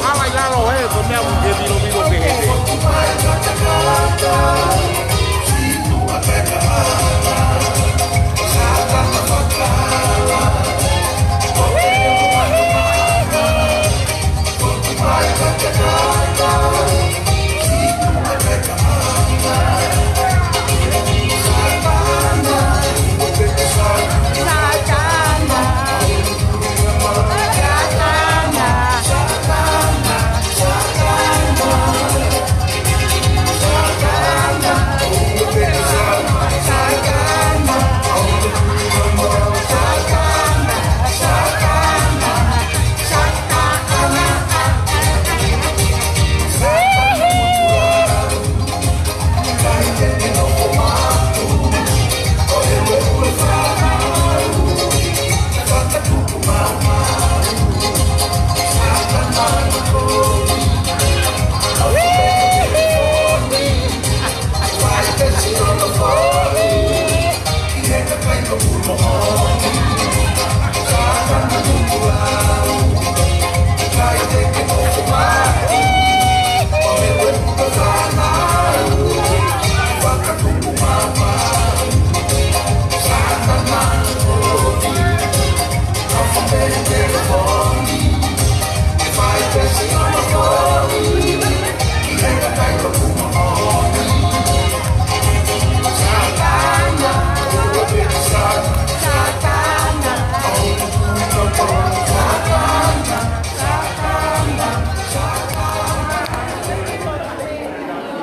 Ala ʻi lalo ē, ko e meʻa ʻoku ke vilovilo pehē.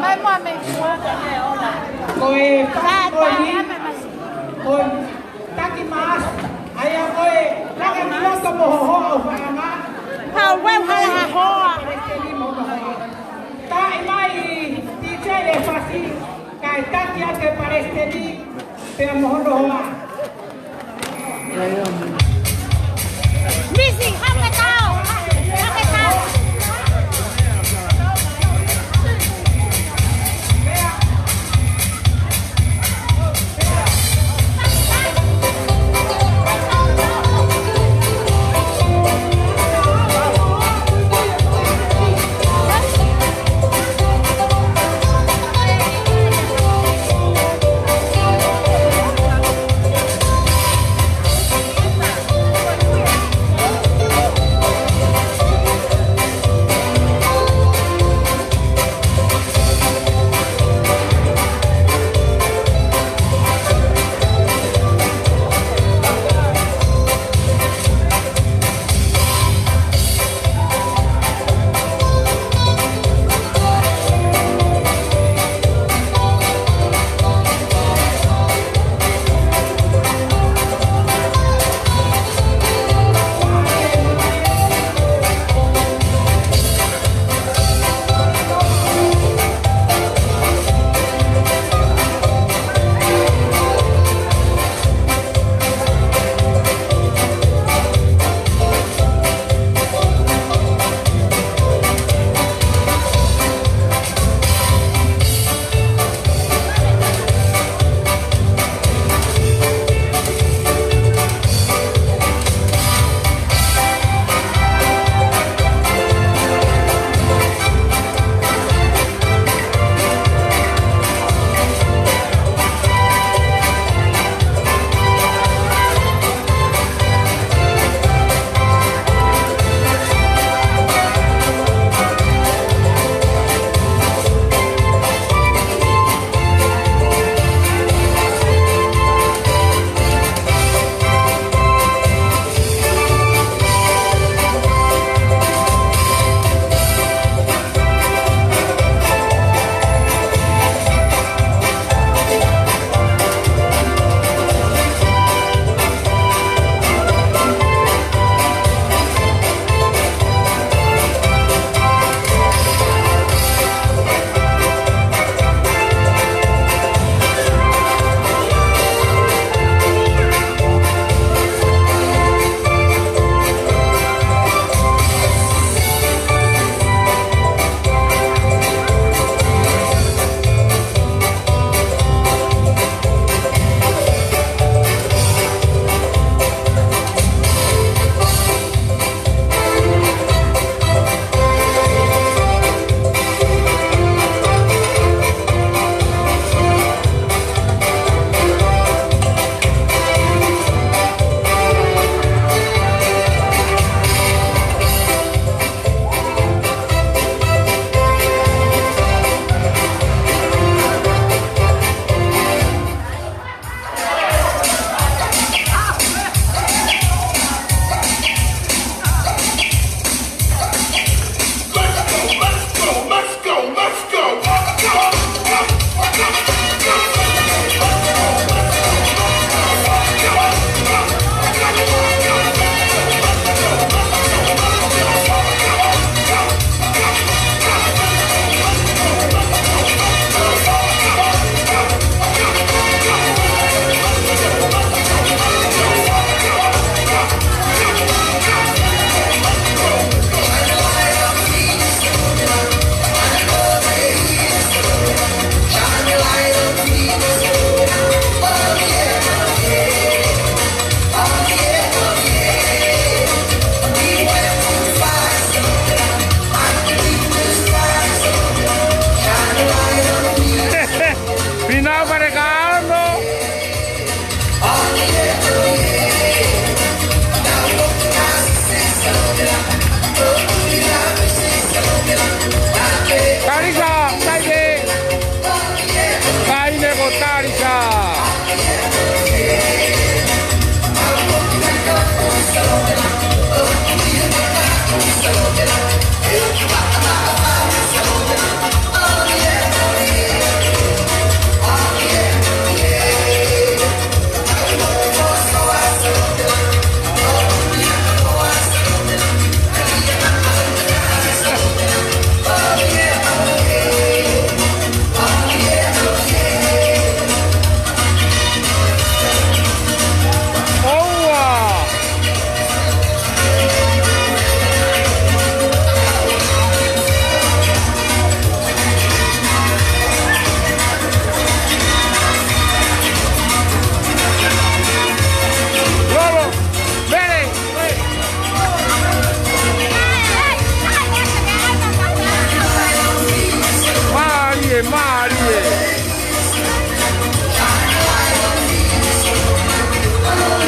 Mai mua mei mua. Ko e, ko e, ko e taki maasi. ʻA ia ko e, laka ki loto mo hohoʻa ʻo faʻanga. Hau weu hala ha hoa. Taʻi mai, T J e fasi, kae taki atu e palesiteni, pea mo hono hoa. Misi, hake tau, hake tau.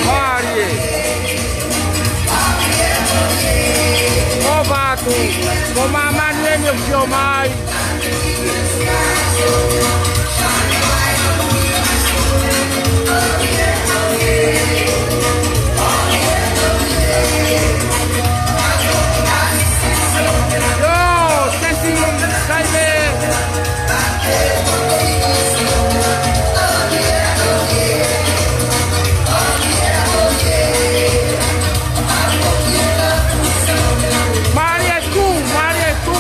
Mālie. ʻOfa atu, ko māmani eni ʻoku sio mai. Yo, Stacy, Saime. Mālie atu, mālie atu.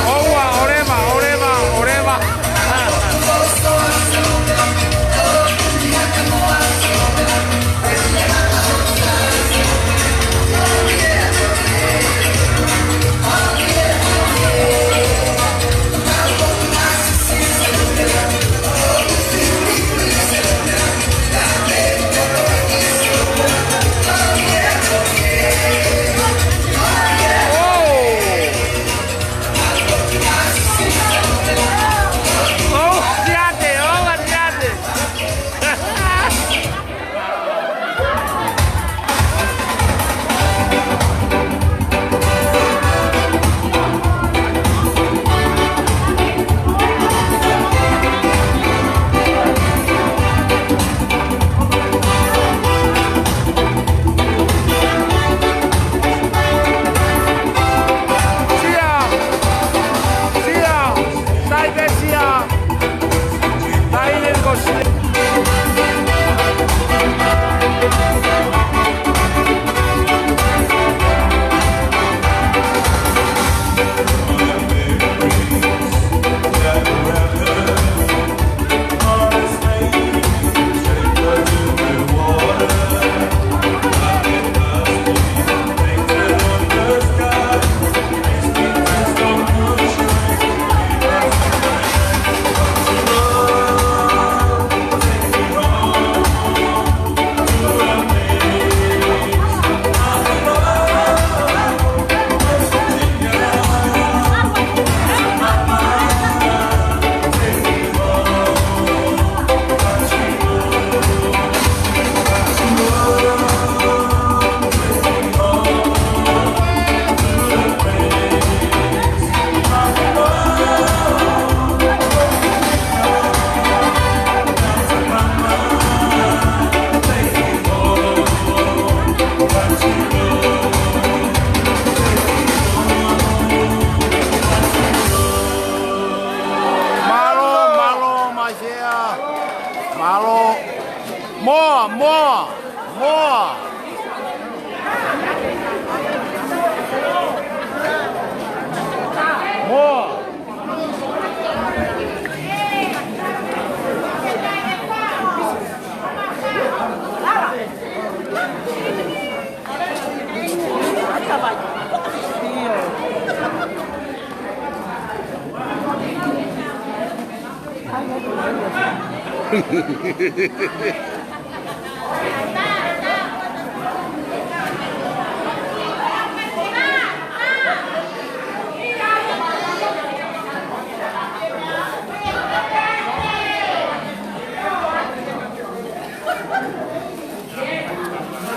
ʻOua, ʻoleva, ʻoleva, ʻoleva. Sia! Sia! Sai pē sia! Sai pē ko sia! Mālō, mālō, Maisea. Mālō. Moa, moa, moa. Moa.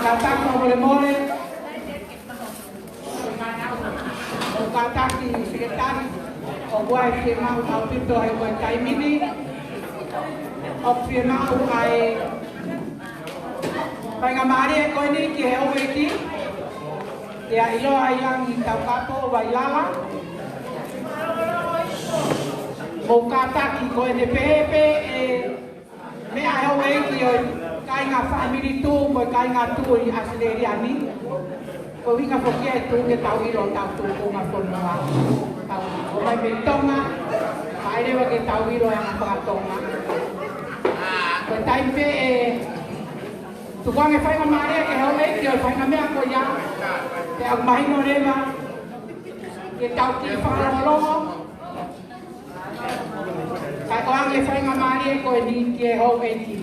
Kātaki fakamolemole. ʻOku kātaki Sekelitali, ʻoku ʻi ai e fiemaʻu ʻaupito he ko e taimi ni. ʻOku fiemaʻu ʻa e faingamālie ko eni ki he houʻeiki, ke ʻiloa ai ange ʻi Taukapo, Vailala. Mou kātaki ko ʻene pehē pē ʻe meʻa ʻa e houʻeiki ʻo e kāinga fāmili tuʻu mo e kāinga tuʻu ʻi ʻAositelēlia ni. Ko e ʻuhinga foki ia ʻe tuʻu ke tau ʻilo ʻetau tūkunga fonua. Tau ō mai mei Tonga, kae ʻoua leva ke tau ʻilo e anga faka-Tonga. Ko e taimi pē ʻe tuku ange faingamālie ki he houʻeiki ʻo e faʻahinga meʻa ko ia, pea ʻoku mahino leva ke tau kiʻi fakalongolongo. Kae ʻoange faingamālie ko eni ki he houʻeiki.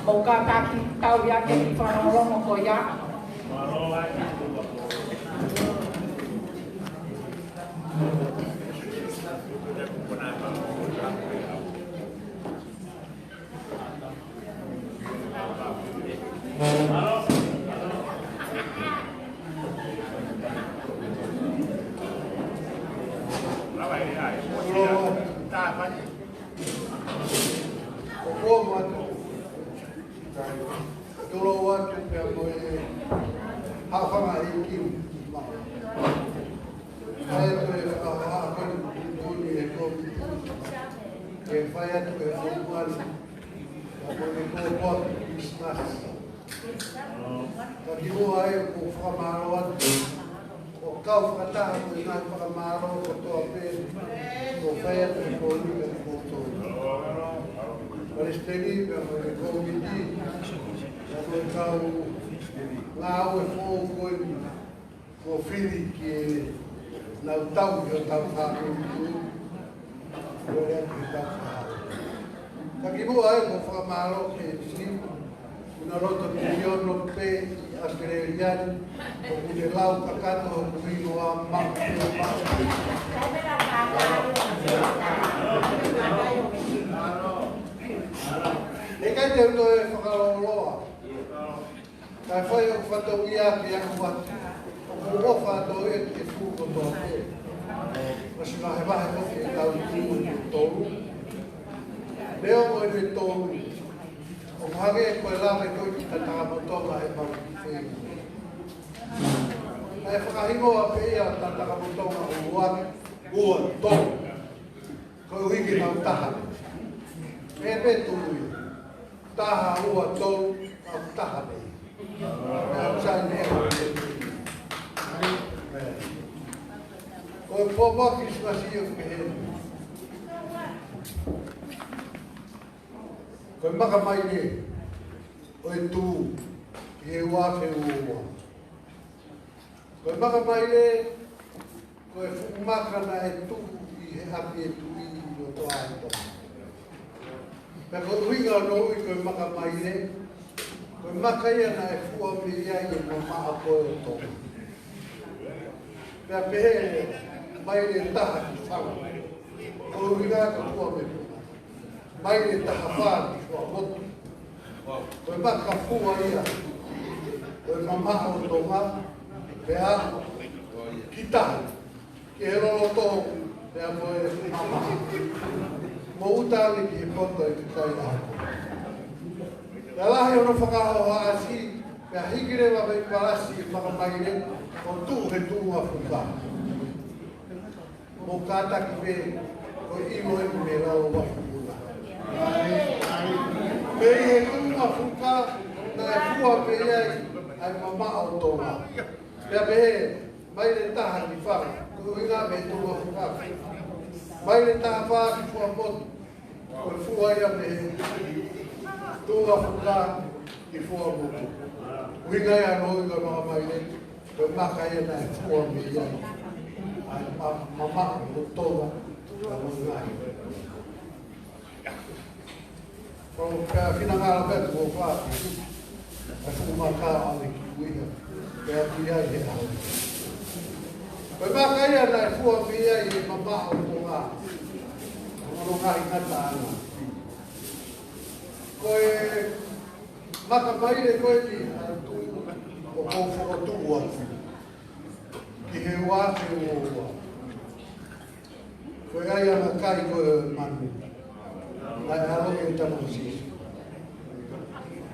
Mou kātaki tauhi ʻaki e kiʻi fakalongolongo ko ia. Fai atu e fakahohaʻa ko eni ʻoku tuʻutuʻuni ʻe he kōmiti ke fai atu e fakamoʻoni ʻa e pōpoaki Kilisimasi. Ka kimuʻa ai ʻoku ou fakamālō atu, ʻo kau fakataha mo e ngaahi fakamālō kotoa pē kuo fai atu ʻe he kōmiti kiate kimoutolu. Palesiteni pea mo e kōmiti, pea mo e kau ngāue foʻou ko eni kuo fili ke nau tauhi hotau fāmili, kuo lea ki hotau fāmili. Ka kimuʻa ai ʻoku ou fakamālō ki he Siu, ʻoku na loto miliono pē ʻi ʻAositelēlia ni, ʻoku ne lau kakato hoku hingoa maʻu pē maʻu. ʻE ʻikai te u toe fakalōloa. Kae fai ʻeku fatongia ke aʻu atu. ʻOku ou ʻofa atu ia ki he tuʻu kotoa pē. Mo siʻi vahevahe ʻo e tau tuʻu ʻe tolu. Leo mo e tolu. ʻOku hangē ko e lave ko ē ki Tatakamotonga ʻemau kiʻi feʻunga. Kae fakahingoa pē ia Tatakamotonga ʻuluaki, ua, tolu. Koeʻuhi ke nau taha. Pea pē tolu ia. Taha, ua, tolu, nau taha pē. Nau sai ne. Ko e pōpoaki Kilisimasi ʻoku pehē ni. Ko e Makamaile ʻo e Tuʻi, ʻi he ua afe ua ua. Ko e Makamaile, ko e fuʻu maka naʻe tuʻu ʻi he ʻapi ʻo e tuʻi ʻi loto ʻa Tonga. Pea ko e ʻuhinga ʻo hono ui ko e Makamaile, ko e maka ia naʻe fua mei ai e mamaʻo ko ē ʻo Tonga. Pea pehē, maile taha ki Fanga. Ko e ʻuhinga ko e fua mei Fanga. Maile taha fā ki Fuaʻamotu. Ko e maka fua ia ʻo e mamaʻo ʻo Tonga, pea ki tahi, ki he loloto, pea mo e mamaʻo. Mo uta ange ki he poto ʻo e kakai ʻa hoko. Pea lahi hono fakahohaʻasi, pea hiki leva mei Palasi e Makamaile, ʻo tuʻu he Tuʻunga Fuka. Mou kātaki pē, ko e ʻilo eni mei lalo vaʻi puna. Pea ʻi he Tuʻunga Fuka, naʻe fua mei ai ʻa e mamaʻo ʻo Tonga. Pea pehē, maile taha ki Fanga, ko e ʻuhinga mei Tuʻunga Fuka. Maile taha fā ki Fuaʻamotu, ko e fua ia mei Tuʻunga Fuka ki Fuaʻamotu. ʻUhinga ia hono ui ko e Makamaile, ko e maka ia naʻe fua mei ai ʻa e ma-, mamaʻo ʻo Tonga, ka mo e ngaahi. Ko e pea finangalo pē ʻoku ou fai ʻa e fuʻu maka ʻa e kiʻi ʻuhinga, pea ui ai he ʻaho. Ko e maka ia naʻe fua mei ai e mamaʻo ʻo Tonga, mo hono ngaahi ngataʻanga. Ko e Makamaile ko eni ʻa e Tuʻi ʻoku ou fokotuʻu atu ki he ua afe ua ua. Ko e ʻaiʻanga kai ko ē ʻo e manu naʻe ʻaloʻi ʻe he tama ko Sīsū.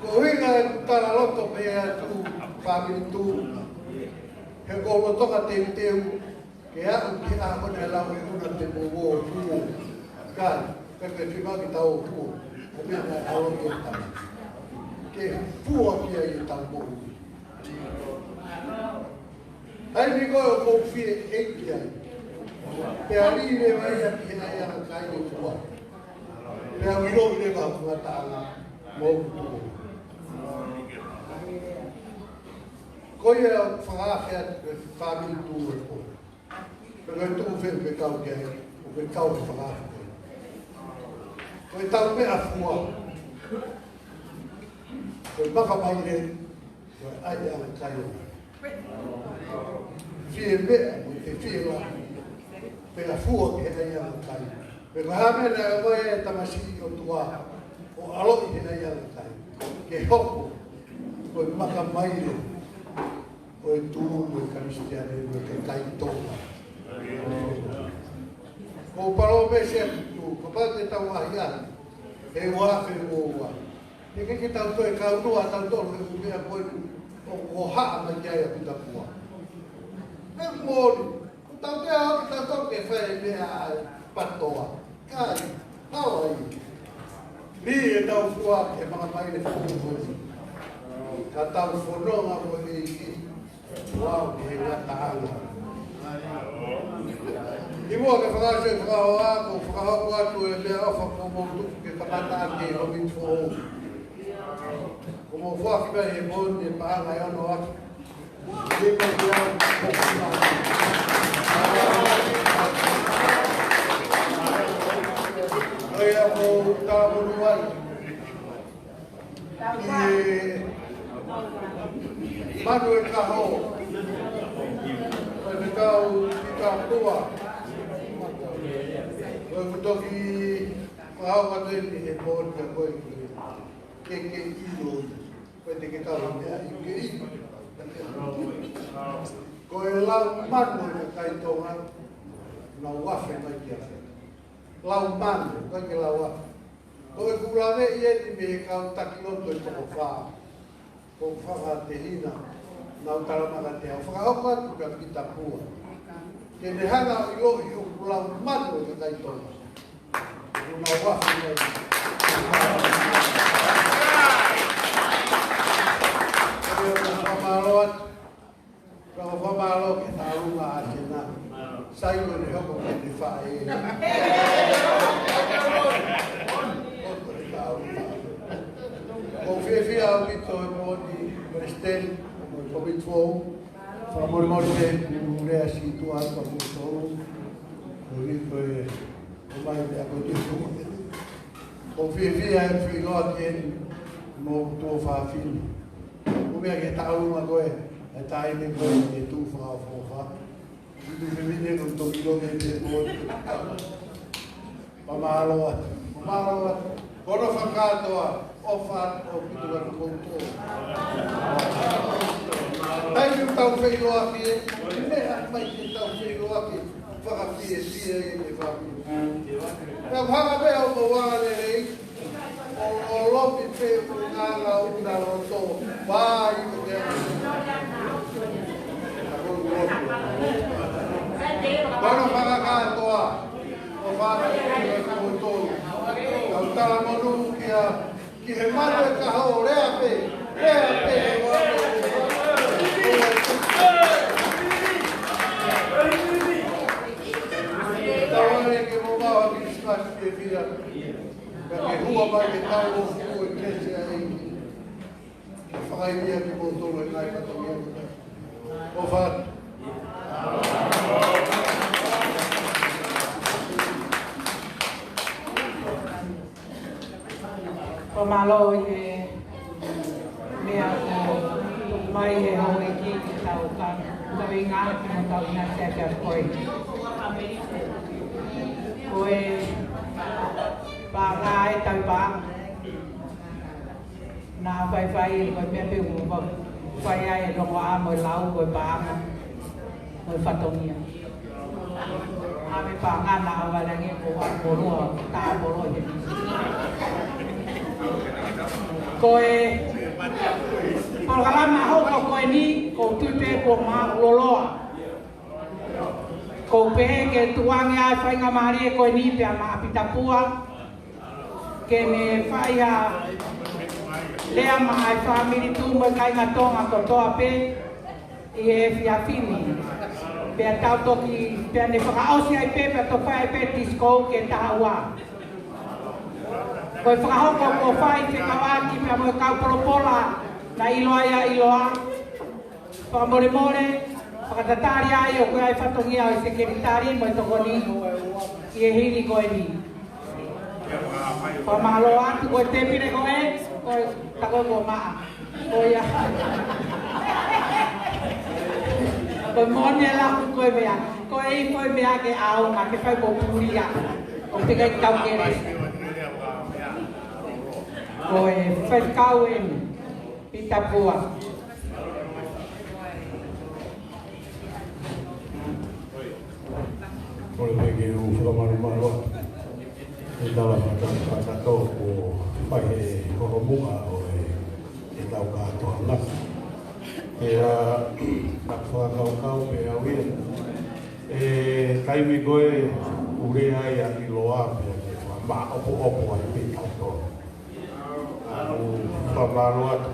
Ko e ʻuhinga ʻeku tala loto pē atu, fāmili Tuʻi, he ʻoku ou lolotonga teuteu ke aʻu ki he ʻaho naʻe lau ʻe Una Temouō ʻo Huo. Kai, kai ke fima ki tau ʻo Huo. Ko e meʻa naʻe ʻaloʻi ʻe he tama ke fua ki ai ʻetau moʻui. ʻA ia ko ē ʻoku ou fie ʻeiki ai. Pea lī leva ia ki he ʻaiʻanga kai ʻo Huo. Pea u ʻilo leva hoku ngataʻanga mo hoku tuʻunga. Ko ia ʻoku fakaafe atu ki he fāmili Tuʻi ʻo e pō. Pea ko e tuʻu fē ʻoku ke kau ki ai, ʻoku ke kau he fakaafe ko ē. Ko ʻetau meʻafua, ko e Makamaile, ko e ʻaiʻanga kai ʻo e fie meʻa mo e fie lahi, pea fua ki he ʻaiʻanga kai. Pea ko e hā e meʻa naʻe ʻomai ʻe he tamasiʻi ʻOtua ʻo ʻaloʻi he ʻaiʻanga kai ke hoko ko e Makamaile ʻo e tuʻu ʻo e Kalisitiane mo e kakai Tonga. Ko e palōmesi ʻa e Tuʻi, kapau te tau ʻahiʻahi he ua afe ua ua, ʻe ʻikai ke tau toe kaunua tautolu he ʻū meʻa ko eni ʻoku hohaʻa mai ki ai ʻa Pita Pua. He moli, ko tau te au ki tau ke fai e meʻa ai patoa. Kai, hao ai. Ni e tau fua ke maka mai le fōkoni. Ka tau fononga mo e ʻEiki. Wow, ke ngata anga. I mua ke fakaʻosi e fakahoa, ko fakahoko atu e meʻaʻofa ko mou tuku ke kamata ake e komiti foʻou. Ko mou foaki mai he moni e paʻanga e ono afe. Manu e kaho. Ko e fekau ki ka pua. Ko e kutoki kaho ka teni he pō ni ka ko e ke ke ilo. Ko e te ke tau mea i ke i. Ko e lau manu e kakai Tonga, lau afe mai ki afe. Lau manu, ko e ke lau afe. Ko e kula ve i e ni me he kau taki loto e toko fā. Ko faka te hina, nau tala maka te au. Fakahoko atu ka pita pua. Ke ne hanga o ilo i o kula manu e kakai Tonga. Una wafi mai. Ia, fakamālō atu. Fakamālō ki he tālunga ʻa Tena. Sai ko ne hoko ke ne faʻē. Ko e tālunga. Ko fiefia au ki to e moni Palesiteni, mo e komiti foʻou. Fakamolemole pē, ʻoku lea si tuʻa atu ʻa kimoutolu. Ko e, ko e, ko mai pē ʻa ko e tuʻu. ʻOku fiefia e feiloaki eni mo tuʻa fafine. Ko e meʻa ke taʻu ma ko e, e taʻahine ko e, e tuʻu fakaʻofoʻofa. Tuʻu fefine ko e toki lo ke te ko. Fakamālō atu. Fakamālō atu. Ko hono fakakātoa, ʻofa ʻaupito kiate kimoutolu. Taimi ʻoku tau feiloaki, ʻe meʻa mai ke tau feiloaki, fakafiefia ʻi he fāmili. Pea hanga pē ʻo mou anga lelei, ʻo, ʻo lopi pē ʻo ngana ʻo na loto, vai ko te. Ko hono fakakātoa, ʻofa atu kiate kimoutolu. Kau talamonū kia, ki he manu e kaho, lea pē, lea pē, he ua. Tau ane ke mo mau a Kilisimasi fiefia. Ka ke hua mai ke tau o fuku e kesi a ʻEiki. Ke fakaivia kimoutolu e ngaahi fatongia. ʻOfa atu. Fakamālō ʻi he meʻa ko mai he houʻeiki ki tau ka, ka veinga ki mo tau ina sea kia koe. Ko e paʻanga e tau paʻanga. Na faifai ko e meʻa pē ʻoku fai ai e longoaʻa mo e lau ko e paʻanga mo e fatongia. ʻA e paʻanga na ʻalu ange ko ʻa Poloa, tā Poloa he. Ko e polokalama hoko ko eni, ʻoku ou tui pē kuo mālōlō. ʻOku ou pehē ke tuʻu ange ʻa e faingamālie ko eni pea maʻa Pita Pua. Ke ne fai ha lea maʻa e fāmili tuʻu mo e kāinga Tonga kotoa pē ʻi he efiafi ni. Pea tau toki, pea ne fakaʻosi ai pē, pea toki fai ai pē disco ke taha ua. Ko e fakahoko kuo fai fekauʻaki pea mo e kau polopola naʻe ʻiloa ia ʻiloa. Fakamolemole, fakatatali ai ʻoku ʻi ai e fatongia ʻo e sekelitali mo e tokoni ʻi he hili ko eni. Fakamālō atu ko e tēpile ko ē, ko e tako ko maʻa. Ko ia. Ko e moni e laku ko e meʻa. Ko e ʻi ko e meʻa ke ʻaonga ke fai ko pulia. ʻO te kai kau kere. Ko e faikau eni. Pita Pua. Kole pē ke u fakamalumalu atu e tala fakataha kuo fai he hohomuʻa ʻo e, e tau kātoa ngata. Pea, ka fakakaukau pē au ia, Taimi ko ē ʻoku lea ai ʻa ʻiloa pea ke fakamaʻopoʻopo ai pē tautolu. ʻOku fakamālō atu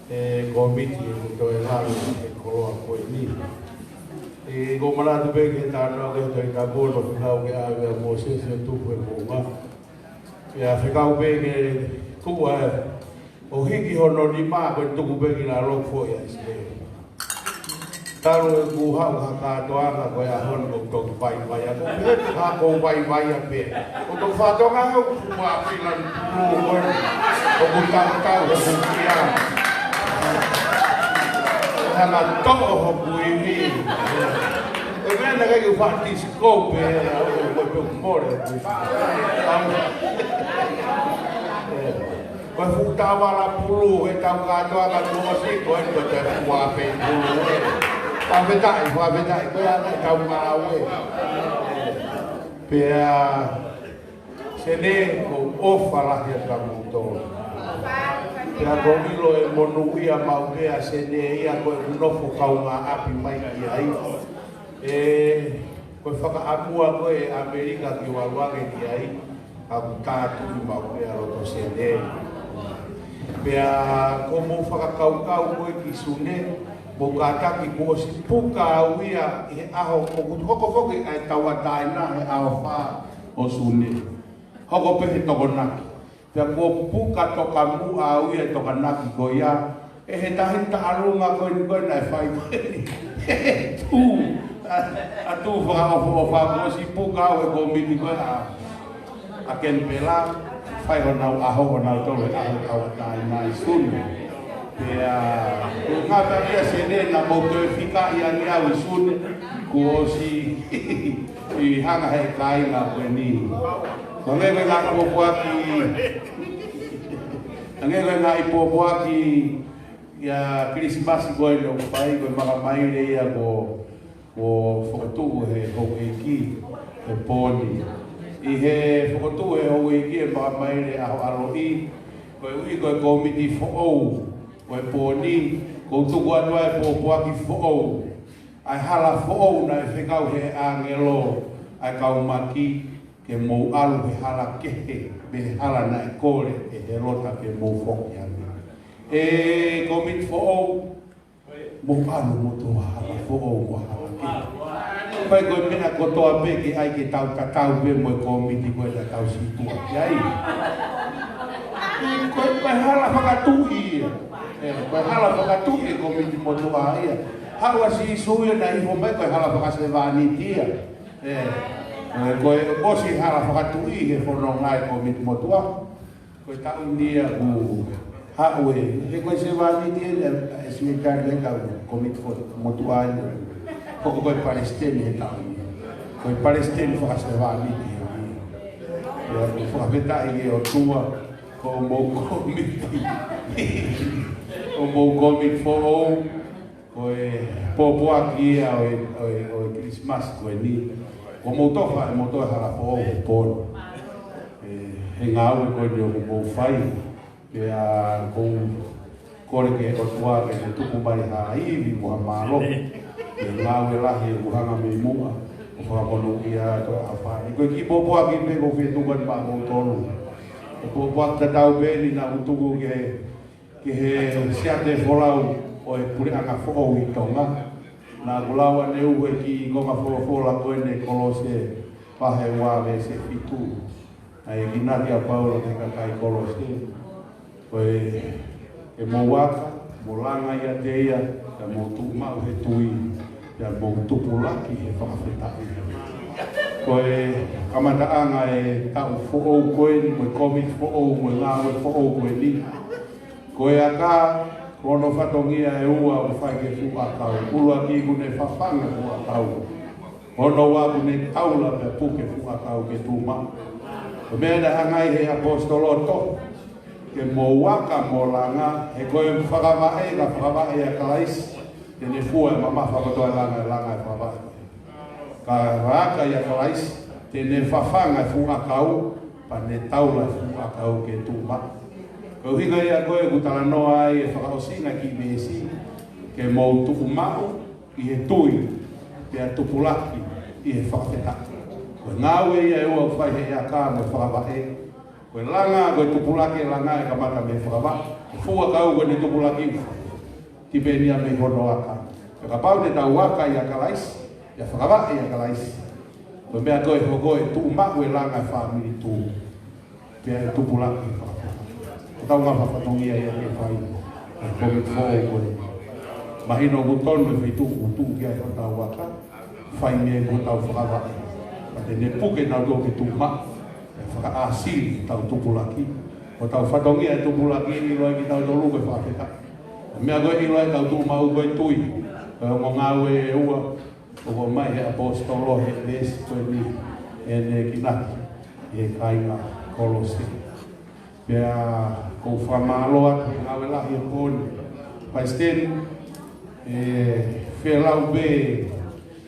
ʻe kōmiti ʻe toe lalo ʻe koloa ko eni. ʻOku ou manatu pē ki he talanoa ko ē ʻa e Tohi Tapu, ʻoku fekau ke ʻave ʻa Mōsese ʻo tupu he moʻunga. Pea fekau pē ke tuʻu ʻo hiki hono nima ko e tuku pē ki lalo foʻi ʻa ʻIsileli. Talu ʻeku haʻu ha kātoanga ko e ʻaho ni ʻoku toki vaivai ʻa ko pē, ha ko vaivai ʻa pē. ʻOku toki fatonga au kua fila ni pulu ko ē. ʻOku tautau he kukia. Hanga toʻo hoku ivi. ʻE meʻa naʻe ʻikai ke u faʻa tisi ko pē, au ko pē mole. Au. Ko e fuʻu tau vala pulu he tau kātoanga kuo ʻosi ko ē ko e fuʻu afe pulu ē. Fakafetaʻi, fakafetaʻi, ko e ʻa e tau ngāue. Pea Sene, ʻoku ou ʻofa lahi atu kia moutolu. Pea ʻoku ou ʻilo ʻe monūʻia maʻu pē ʻa Sene ia ko e nofo kaungāʻapi mai ki ai. ʻE, ko e fakaʻamua ko ē ʻa ʻAmelika ke u ʻalu ange ki ai, ʻoku tātuʻi maʻu pē ʻa loto Sene. Pea ko hoʻomou fakakaukau ko ē ki Sune, mou kātaki kuo ʻosi puka au ia ʻi he ʻaho, ʻoku hoko foki ʻa e tauʻatāina he ʻaho fā ʻo Sune. Hoko pē he Tokonaki. Pea kuo puka tokamuʻa au ia ʻi he Tokonaki ko ia, ʻe he taʻahine taʻalunga ko eni ko ē naʻe fai ko eni. Tū, ʻa, ʻa tū fakaʻofoʻofa kuo ʻosi puka au ʻe he kōmiti ko ē ʻa, ʻa Kenipela, fai honau ʻaho, honau tolu he ʻaho tauʻatāina ʻi Sune. Pea, ko e ngata ia Sene naʻa mou toe fikaʻi ange au ʻi Sune, kuo ʻosi ʻi hanga he kāinga ko eni. Ko e ngaahi pōpoaki, ko e ngaahi pōpoaki ia Kilisimasi ko ē ʻoku fai, ko e makamaile ia ko, ko e fokotuʻu he houʻeiki he pō ni. ʻI he fokotuʻu he houʻeiki he makamaile ʻaho ʻaloʻi, koeʻuhi ko e kōmiti foʻou ko e pō ni, ʻoku ou tuku atu ʻa e pōpoaki foʻou. ʻA e hala foʻou naʻe fekau he ʻāngelo ʻa e kau maki ke mou ʻalu he hala kehe, mei he hala naʻe kole ʻe Hēlota ke mou foki ange. ʻE kōmiti foʻou, mou ʻalu mo tō hala foʻou mo hala kehe. Fai ko e meʻa kotoa pē ke ʻai ke tau tatau pē mo e kōmiti ko ē naʻa tau sītuʻa ki ai. Ko e, ko e hala fakatuʻi ia. ʻE, ko e hala fakatuʻi e kōmiti motuʻa ia. Haʻu ʻa Sīsū ia naʻe hifo mai ko e hala fakasevāniti ia. ʻE, ko e, ko e ʻosi hala fakatuʻi he fononga e kōmiti motuʻa. Ko e taʻu ni ia ʻoku haʻu ē, he ko e sevāniti ē, ʻe Sekelitali ē kau kōmiti fo-, motuʻa ē. Ko, ko e palesiteni he taʻu ni. Ko e palesiteni fakasevāniti ē. Ia, ʻoku fakafetaʻi ki he ʻOtua, ko hoʻomou kōmiti. Ko hoʻomou kōmiti foʻou. Ko e pōpoaki ia ʻo e, ʻo e, ʻo e Kilisimasi ko eni. Ko hoʻomou tofa ʻe moutolu e hala foʻou he pō ni. ʻE, he ngāue ko eni ʻoku mou fai. Pea ʻoku ou kole ki he ʻOtua ke ne tuku mai ha ivi mo ha mālohi. Ke ngāue lahi ʻoku hanga mei muʻa. ʻO fakamonūʻia atu ʻa e ʻaho ni. Ko e kiʻi pōpoaki pē ʻoku ou fie tuku atu maʻamoutolu. Ko e pōpoaki tatau pē eni naʻa ku tuku ki he ki he siate folau ʻo e puleʻanga foʻou ʻi Tonga. Naʻa ku lau ʻaneuhu e kiʻi konga folofola ko eni Kolose vahe ua veesi fitu. ʻA e kiʻi nati ʻa Paula ki he kakai Kolose. Ko e, ke mou aka, mou langa ʻiate ia, pea mou tuʻu maʻu he tui, pea mou tupulaki he fakafetaʻi. Ko e kamataʻanga e taʻu foʻou ko eni, mo e kōmiti foʻou, mo e ngāue foʻou ko eni. Ko e aka, ko hono fatongia ʻe ua ʻoku fai ki he fuʻu ʻakau. ʻUluaki ʻoku ne fafanga e fuʻu ʻakau. Hono ua ʻoku ne taula pea puke e fuʻu ʻakau ke tuʻu maʻu. Ko e meʻa naʻe hanga ai he ʻaposetolo ʻo tohi, ke mou aka mo langa, he ko e fakavaʻe, ka fakavaʻe ʻia Kalaisi, te ne fua e mamafa kotoa e langa, e langa e fakavaʻe. Ka aka ʻia Kalaisi, te ne fafanga e fuʻu ʻakau, pea ne taula e fuʻu ʻakau ke tuʻu maʻu. Ko e ʻuhinga ia ko ē ʻoku talanoa ai e fakaʻosinga e kiʻi veesi, ke mou tuʻu maʻu ʻi he tui, pea tupulaki, ʻi he fakafetaʻi. Ko e ngāue ia ʻe ua ʻoku fai he aka mo e fakavaʻe. Ko e langa, ko e tupulaki, e langa ʻe kamata mei he fakavaʻe. Ko e fuakava ko eni tupulaki, tipeni ia mei hono aka. Pea kapau te tau aka ʻia Kalaisi, ʻia fakavaʻe ʻia Kalaisi, ko e meʻa ko ē ʻe hoko ʻe tuʻu maʻu e langa e fāmili tuʻu. Pea ʻe tupulaki. Ko ʻetau ngaahi fatongia ia ke fai. ʻE ko e foʻi ko ē. Mahino ʻoku tonu e feituʻu ʻoku tuʻu ki ai hotau aka. Fai mei ai hotau fakavaʻe. Pea te ne puke nautolu ke tuʻu maʻu. ʻE fakaʻāsili ʻetau tupulaki. Ko ʻetau fatongia ʻe tupulaki ʻe ʻilo ai kitautolu ko e fakafetaʻi. Ko e meʻa ko ē ʻe ʻilo ai ʻetau tuʻu maʻu ko e tui. Ko e ongo ngāue ʻe ua. ʻOku ʻomai he ʻaposetolo he veesi ko eni ʻene kinaki he kāinga Kolose. Pea ʻoku ou fakamālō atu he ngāue lahi he pō ni. Palesiteni, ʻe felau pē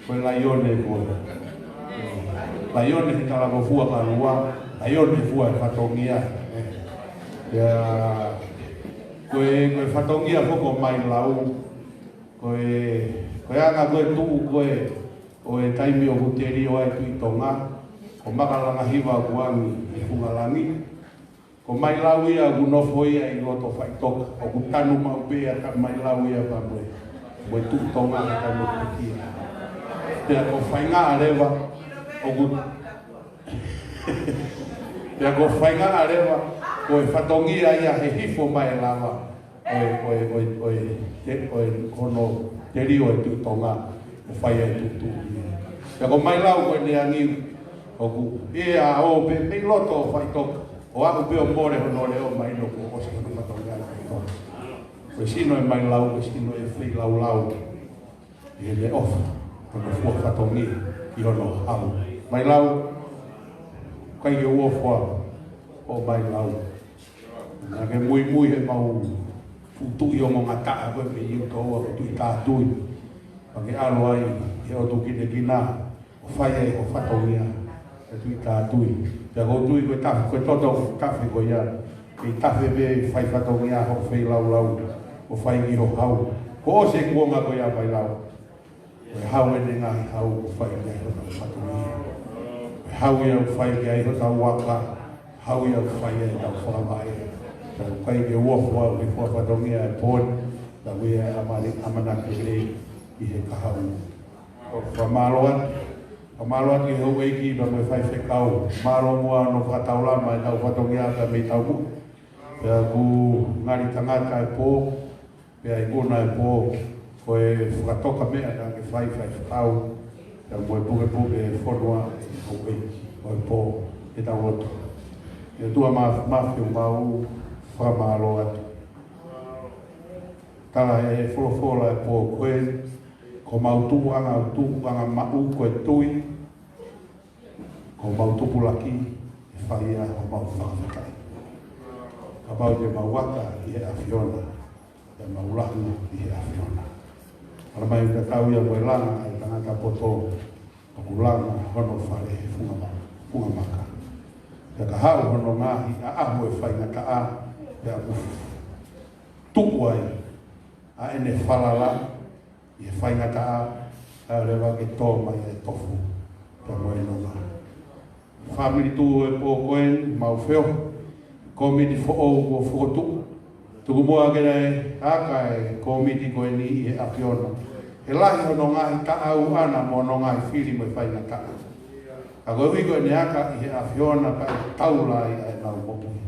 ko e laione ko ē. Laione he talangofua kalua, laione fua e fatongia. Pea ko e, ko e fatongia foki ʻo Mailau, ko e, ko e anga ko ē tuʻu ko ē ʻo e taimi ʻoku telio ai Tuʻi Tonga, ko Maka Langahiva ʻoku angi he funga langi. Ko Mailau ia ʻoku nofo ia ʻi loto faʻitoka, ʻoku tanu maʻu pē ʻa Mailau ia pea mo e, mo e Tuʻi Tonga he taimi ʻoku pekia. Pea ko Faingaʻa leva, ʻoku, pea ko Faingaʻa leva, ko e fatongia ia he hifo mai e lava ʻo e, ʻo e, ʻo e, ʻo e, te-, ʻo e, ko hono telio e Tuʻi Tonga, ʻo fai ai e tuʻutuʻuni. Pea ko Mailau ko ʻene angi ʻoku ʻi ai ʻo pē mei loto faʻitoka, ʻo aʻu pē ʻo mole hono leʻo mai no ko ʻosi hono fatongia ai faʻitoka. Ko e sino ʻe Mailau, ko e sino ʻe feilaulau. ʻI heʻene ʻofa, ko hono fua fatongia ki hono hau. Mailau, ʻikai ke u ʻofa ʻo Mailau. Naʻa ke muimui he mau fuʻu tuʻi ongongataʻa ko ē mei ʻIutoua ko Tuʻi Tātui. Pea ke ʻalu ai he ʻotu kinekina, ʻo fai ai ho fatongia, ʻe Tuʻi Tātui. Pea ʻoku ou tui ko e tafe, ko e toto ʻoku tafe ko ia, kei tafe pē fai fatongia hoʻo feilaulau, ʻo fai ki ho hau. Kuo ʻosi e kuonga ko ia Mailau. Ko e hau ʻene ngaahi hau ʻoku fai ki ai hotau fatongia. Ko e hau ia ʻoku fai ki ai hotau aka, hau ia ʻoku fai ai hotau fakavaʻe. Pea ʻoku ʻikai ke u ʻofa au he fua fatongia e pō ni, pea ʻoku ʻi ai e ʻamanaki lelei ʻi he kahaʻu. ʻOku ou fakamālō atu, fakamālō atu ki he houʻeiki pea mo e faifekau. Mālō muʻa hono fakataulama ʻetau fatongia pea mei taumuʻa. Pea ʻoku ngali tangata e pō, pea ikuna e pō, ko e fakatoka meʻa naʻa ke fai faifekau, pea mo e pukepuke e fonua, ʻo e, ʻo e pō, ʻetau lotu. ʻE ʻOtua Māfimafi, ʻoku mau fakamālō atu. Tala ʻe he folofola e pō ko ē, ko homau tupuʻanga, tupuʻanga maʻu ko e tui, ko homau tupulaki, ʻe fai ia homau fakafetaʻi. Kapau te mau aka ʻi he ʻAfiona, te mau langi ʻi he ʻAfiona. Ala mai ʻoku tatau ia mo e langa ʻa e tangata poto, ʻoku langa hono fale he funga ma-, funga maka. Pea ka haʻu hono ngaahi ʻaʻahu ʻe faingataʻa, pea ʻoku tuʻu ai ʻa ʻene falala ʻi he faingataʻa, ʻa leva ke tō mai e tofu, pea mo e nonga. Fāmili tuʻu e pō ko eni, mau feohi, kōmiti foʻou kuo fokotuʻu. Tuku muʻa ke aka e kōmiti ko eni ʻi he ʻAfiona. He lahi hono ngaahi taʻau ʻana mo hono ngaahi fili mo e faingataʻa. Ka koeʻuhi ko ʻene aka ʻi he ʻAfiona pea ʻe taula ai ʻa ʻenau moʻui.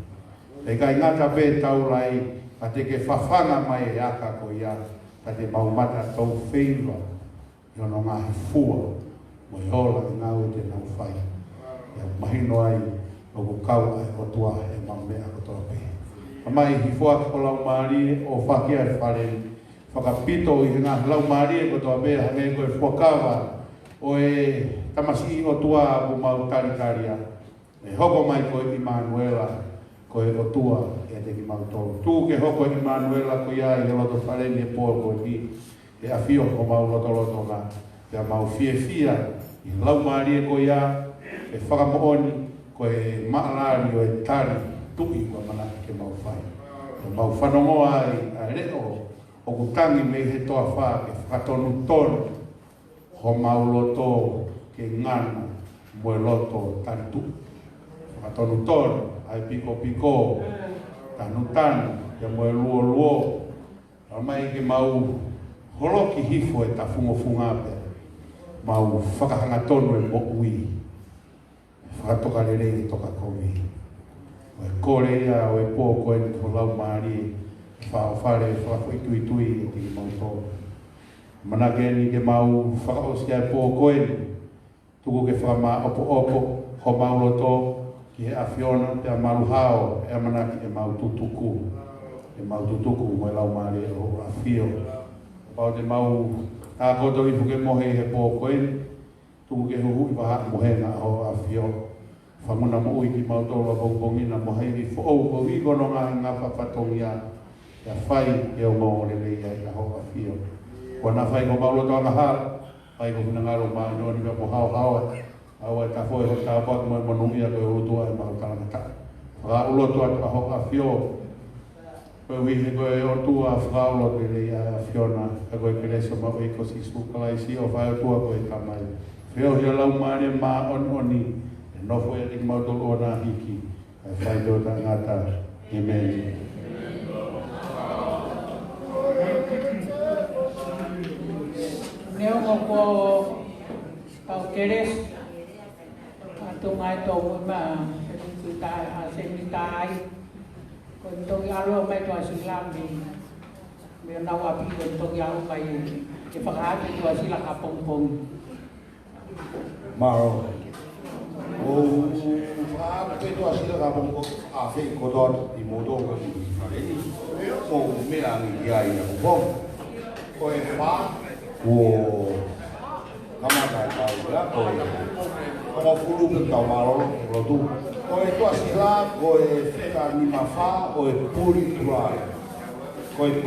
ʻE ʻikai ngata pē taula ai, ka te ke fafanga mai e aka ko ia, ka te mau mata tou feiva ʻi hono ngaahi fua, mo e ola ʻi he ngāue te nau fai. ʻIo, mahino ai ʻoku kau ʻa e ʻOtua he mau meʻa kotoa pē. Ka mai hifo atu ho laumālie ʻo fakaʻaongaʻi e fale ni, fakapito ʻi he ngaahi laumālie kotoa pē, hangē ko e fuakava ʻo e tamasiʻi ʻOtua ʻoku mau talitalia. ʻE hoko mai ko e ʻImanuela, ko e ʻOtua ʻiate kimautolu. Tuku ke hoko e ʻImanuela ko ia ʻi he loto fale ni he pō ko eni, ʻe ʻafio homau lotolotonga, pea mau fiefia ʻi he laumālie ko ia, ʻe fakamoʻoni ko e maʻalali ʻo e tali tuʻi ʻoku ʻamanaki ke mau fai. Pea mau fanongoa ai ʻa e leʻo ʻoku tangi mei he toafa ke fakatonutonu homau loto ke ngana mo e loto talituʻi. Fakatonutonu ʻa e pikopiko, tanutanu, pea mo e luoluo. Talamai ke mau holoki hifo e tafungofunga pea mau fakahangatonu e moʻui. Fakatokalelei e tokakovi. Ko e kole ia ʻo e pō ko eni, ko e Laumālie, fakaʻofa, fakafoʻituitui ʻiate kimautolu. ʻAmanaki eni ke mau fakaʻosi ʻa e pō ko eni. Tuku ke fakamāʻopoʻopo homau loto ki he ʻAfiona, pea malu hao e ʻamanaki ʻemau tutuku. ʻEmau tutuku mo e Laumālie ʻo ʻAfio. Kapau te mau tākoto hifo ke mohe ʻi he pō ko eni, tuku ke huhuʻi vahaʻa mohenga ʻa hoʻo ʻAfio. Fanguna moʻui kimautolu ʻapongipongi na mo ha ivi foʻou koeʻuhi ko hono ngaahi ngafa fatongia. Pea fai ke ongoongolelei ai ʻa hoʻo ʻAfio. Ko ʻena fai ko homau loto angahala, fai ko ho finangalo māʻoniʻoni pea mo haohaoa. ʻOua ʻe tafoki ho tāpuaki mo e monūʻia ko e ʻOtua ʻemau talangataʻa. Fakaʻulotu atu ʻa hoʻo ʻAfio. Koeʻuhi he ko e ʻOtua fakaʻulotu lelei ʻa e ʻAfiona, pea ko e kelesi ʻa hotau ʻEiki ko Sīsū Kalaisi, ʻofa ʻa e ʻOtua ko e Tamai, feohi ʻa e Laumālie Māʻoniʻoni, ʻe nofo ʻiate kimautolu ʻo na hiki, ʻa e fai pē ʻo taʻengata. ʻĒmeni. Neongo ko Pau Kelesi, ʻa Tonga e tau ma, se mita, ʻa se mita ai. Ko e toki ʻalu mai Tuʻasila mei, mei honau ʻapi ko e toki ʻalu mai ke fakaʻatu Tuʻasila ki ʻapongipongi. Mālō. ʻOku ou fakaʻatu pē Tuʻasila ki ʻapongipongi, ʻa fē kotoa ʻi moto ko ʻi fale ni. Ko e meʻa ange ki ai ʻapongipongi. Ko e fā, kuo kamata e tau ia, ko e hongofulu pē tau mālōlō, lotu. Ko e Tuʻasila, ko e fika nima fā ʻo e Puli Drive. Ko e P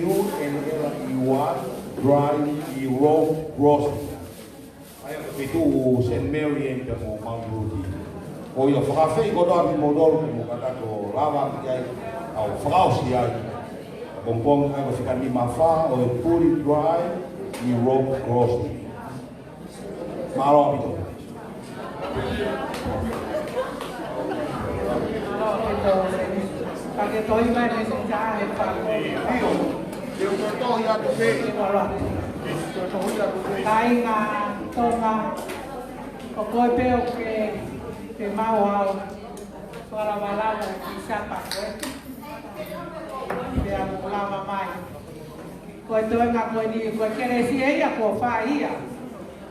U L L E Y Drive, Europe Crossing. ʻA ia ko e feituʻu Saint Mary eni pea mo Mount Loti. Ko ia fakaafeʻi kotoa kimoutolu ke mou kakato lava ki ai, ʻo fakaʻosi ai. ʻApongipongi ʻa ia ko e fika nima fā ʻo e Puli Drive, Europe Crossing. Mālō ʻaupito. Ka ke tohi mai mei se taha he pako. ʻIo, te u tohi atu pē. Te u tohi atu pē. Kāinga Tonga, ko koe pē ʻoku ke, ke mau au. Fakalavalava ki sapa ko ē. Pea mo lava mai. Ko e toenga ko eni, ko e kelesi ē ia kuo fai ia.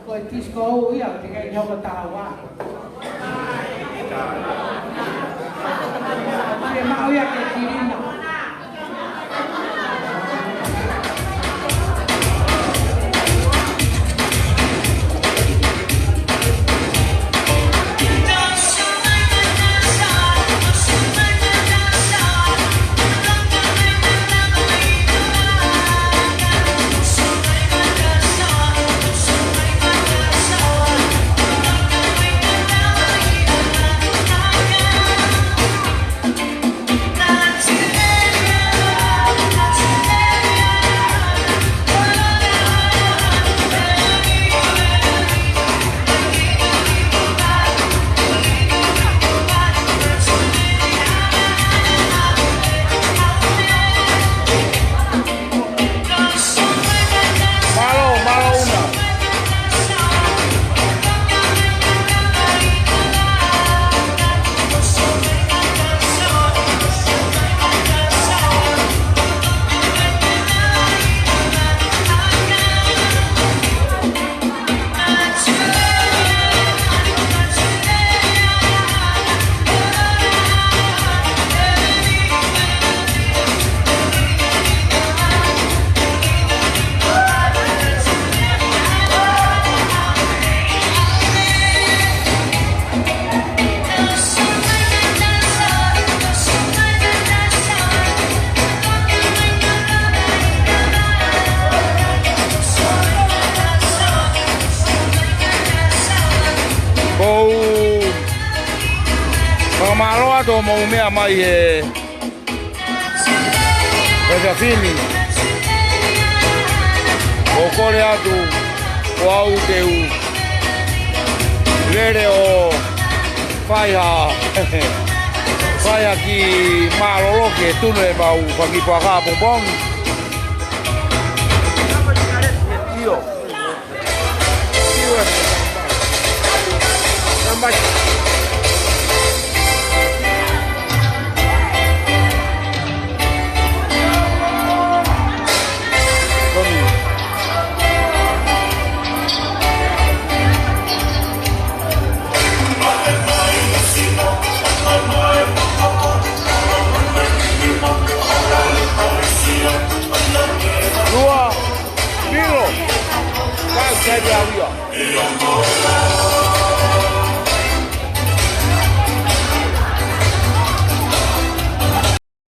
Ko e disco ia, ʻoku teʻeki ai hoko taua. Ke maʻu ia ke kilina. Mālō, mālō ʻUna. Ko u fakamālō atu hoʻomou meʻa mai he, he efiafi ni. ʻOku ou kole atu, ko au te u Pele ʻo fai ha, fai ha kiʻi mālōlō ke tunu e mau faki puaka pongipongi. ʻIo. ʻIo. Nā mai. Lua, Milo, kau sai pē au ia.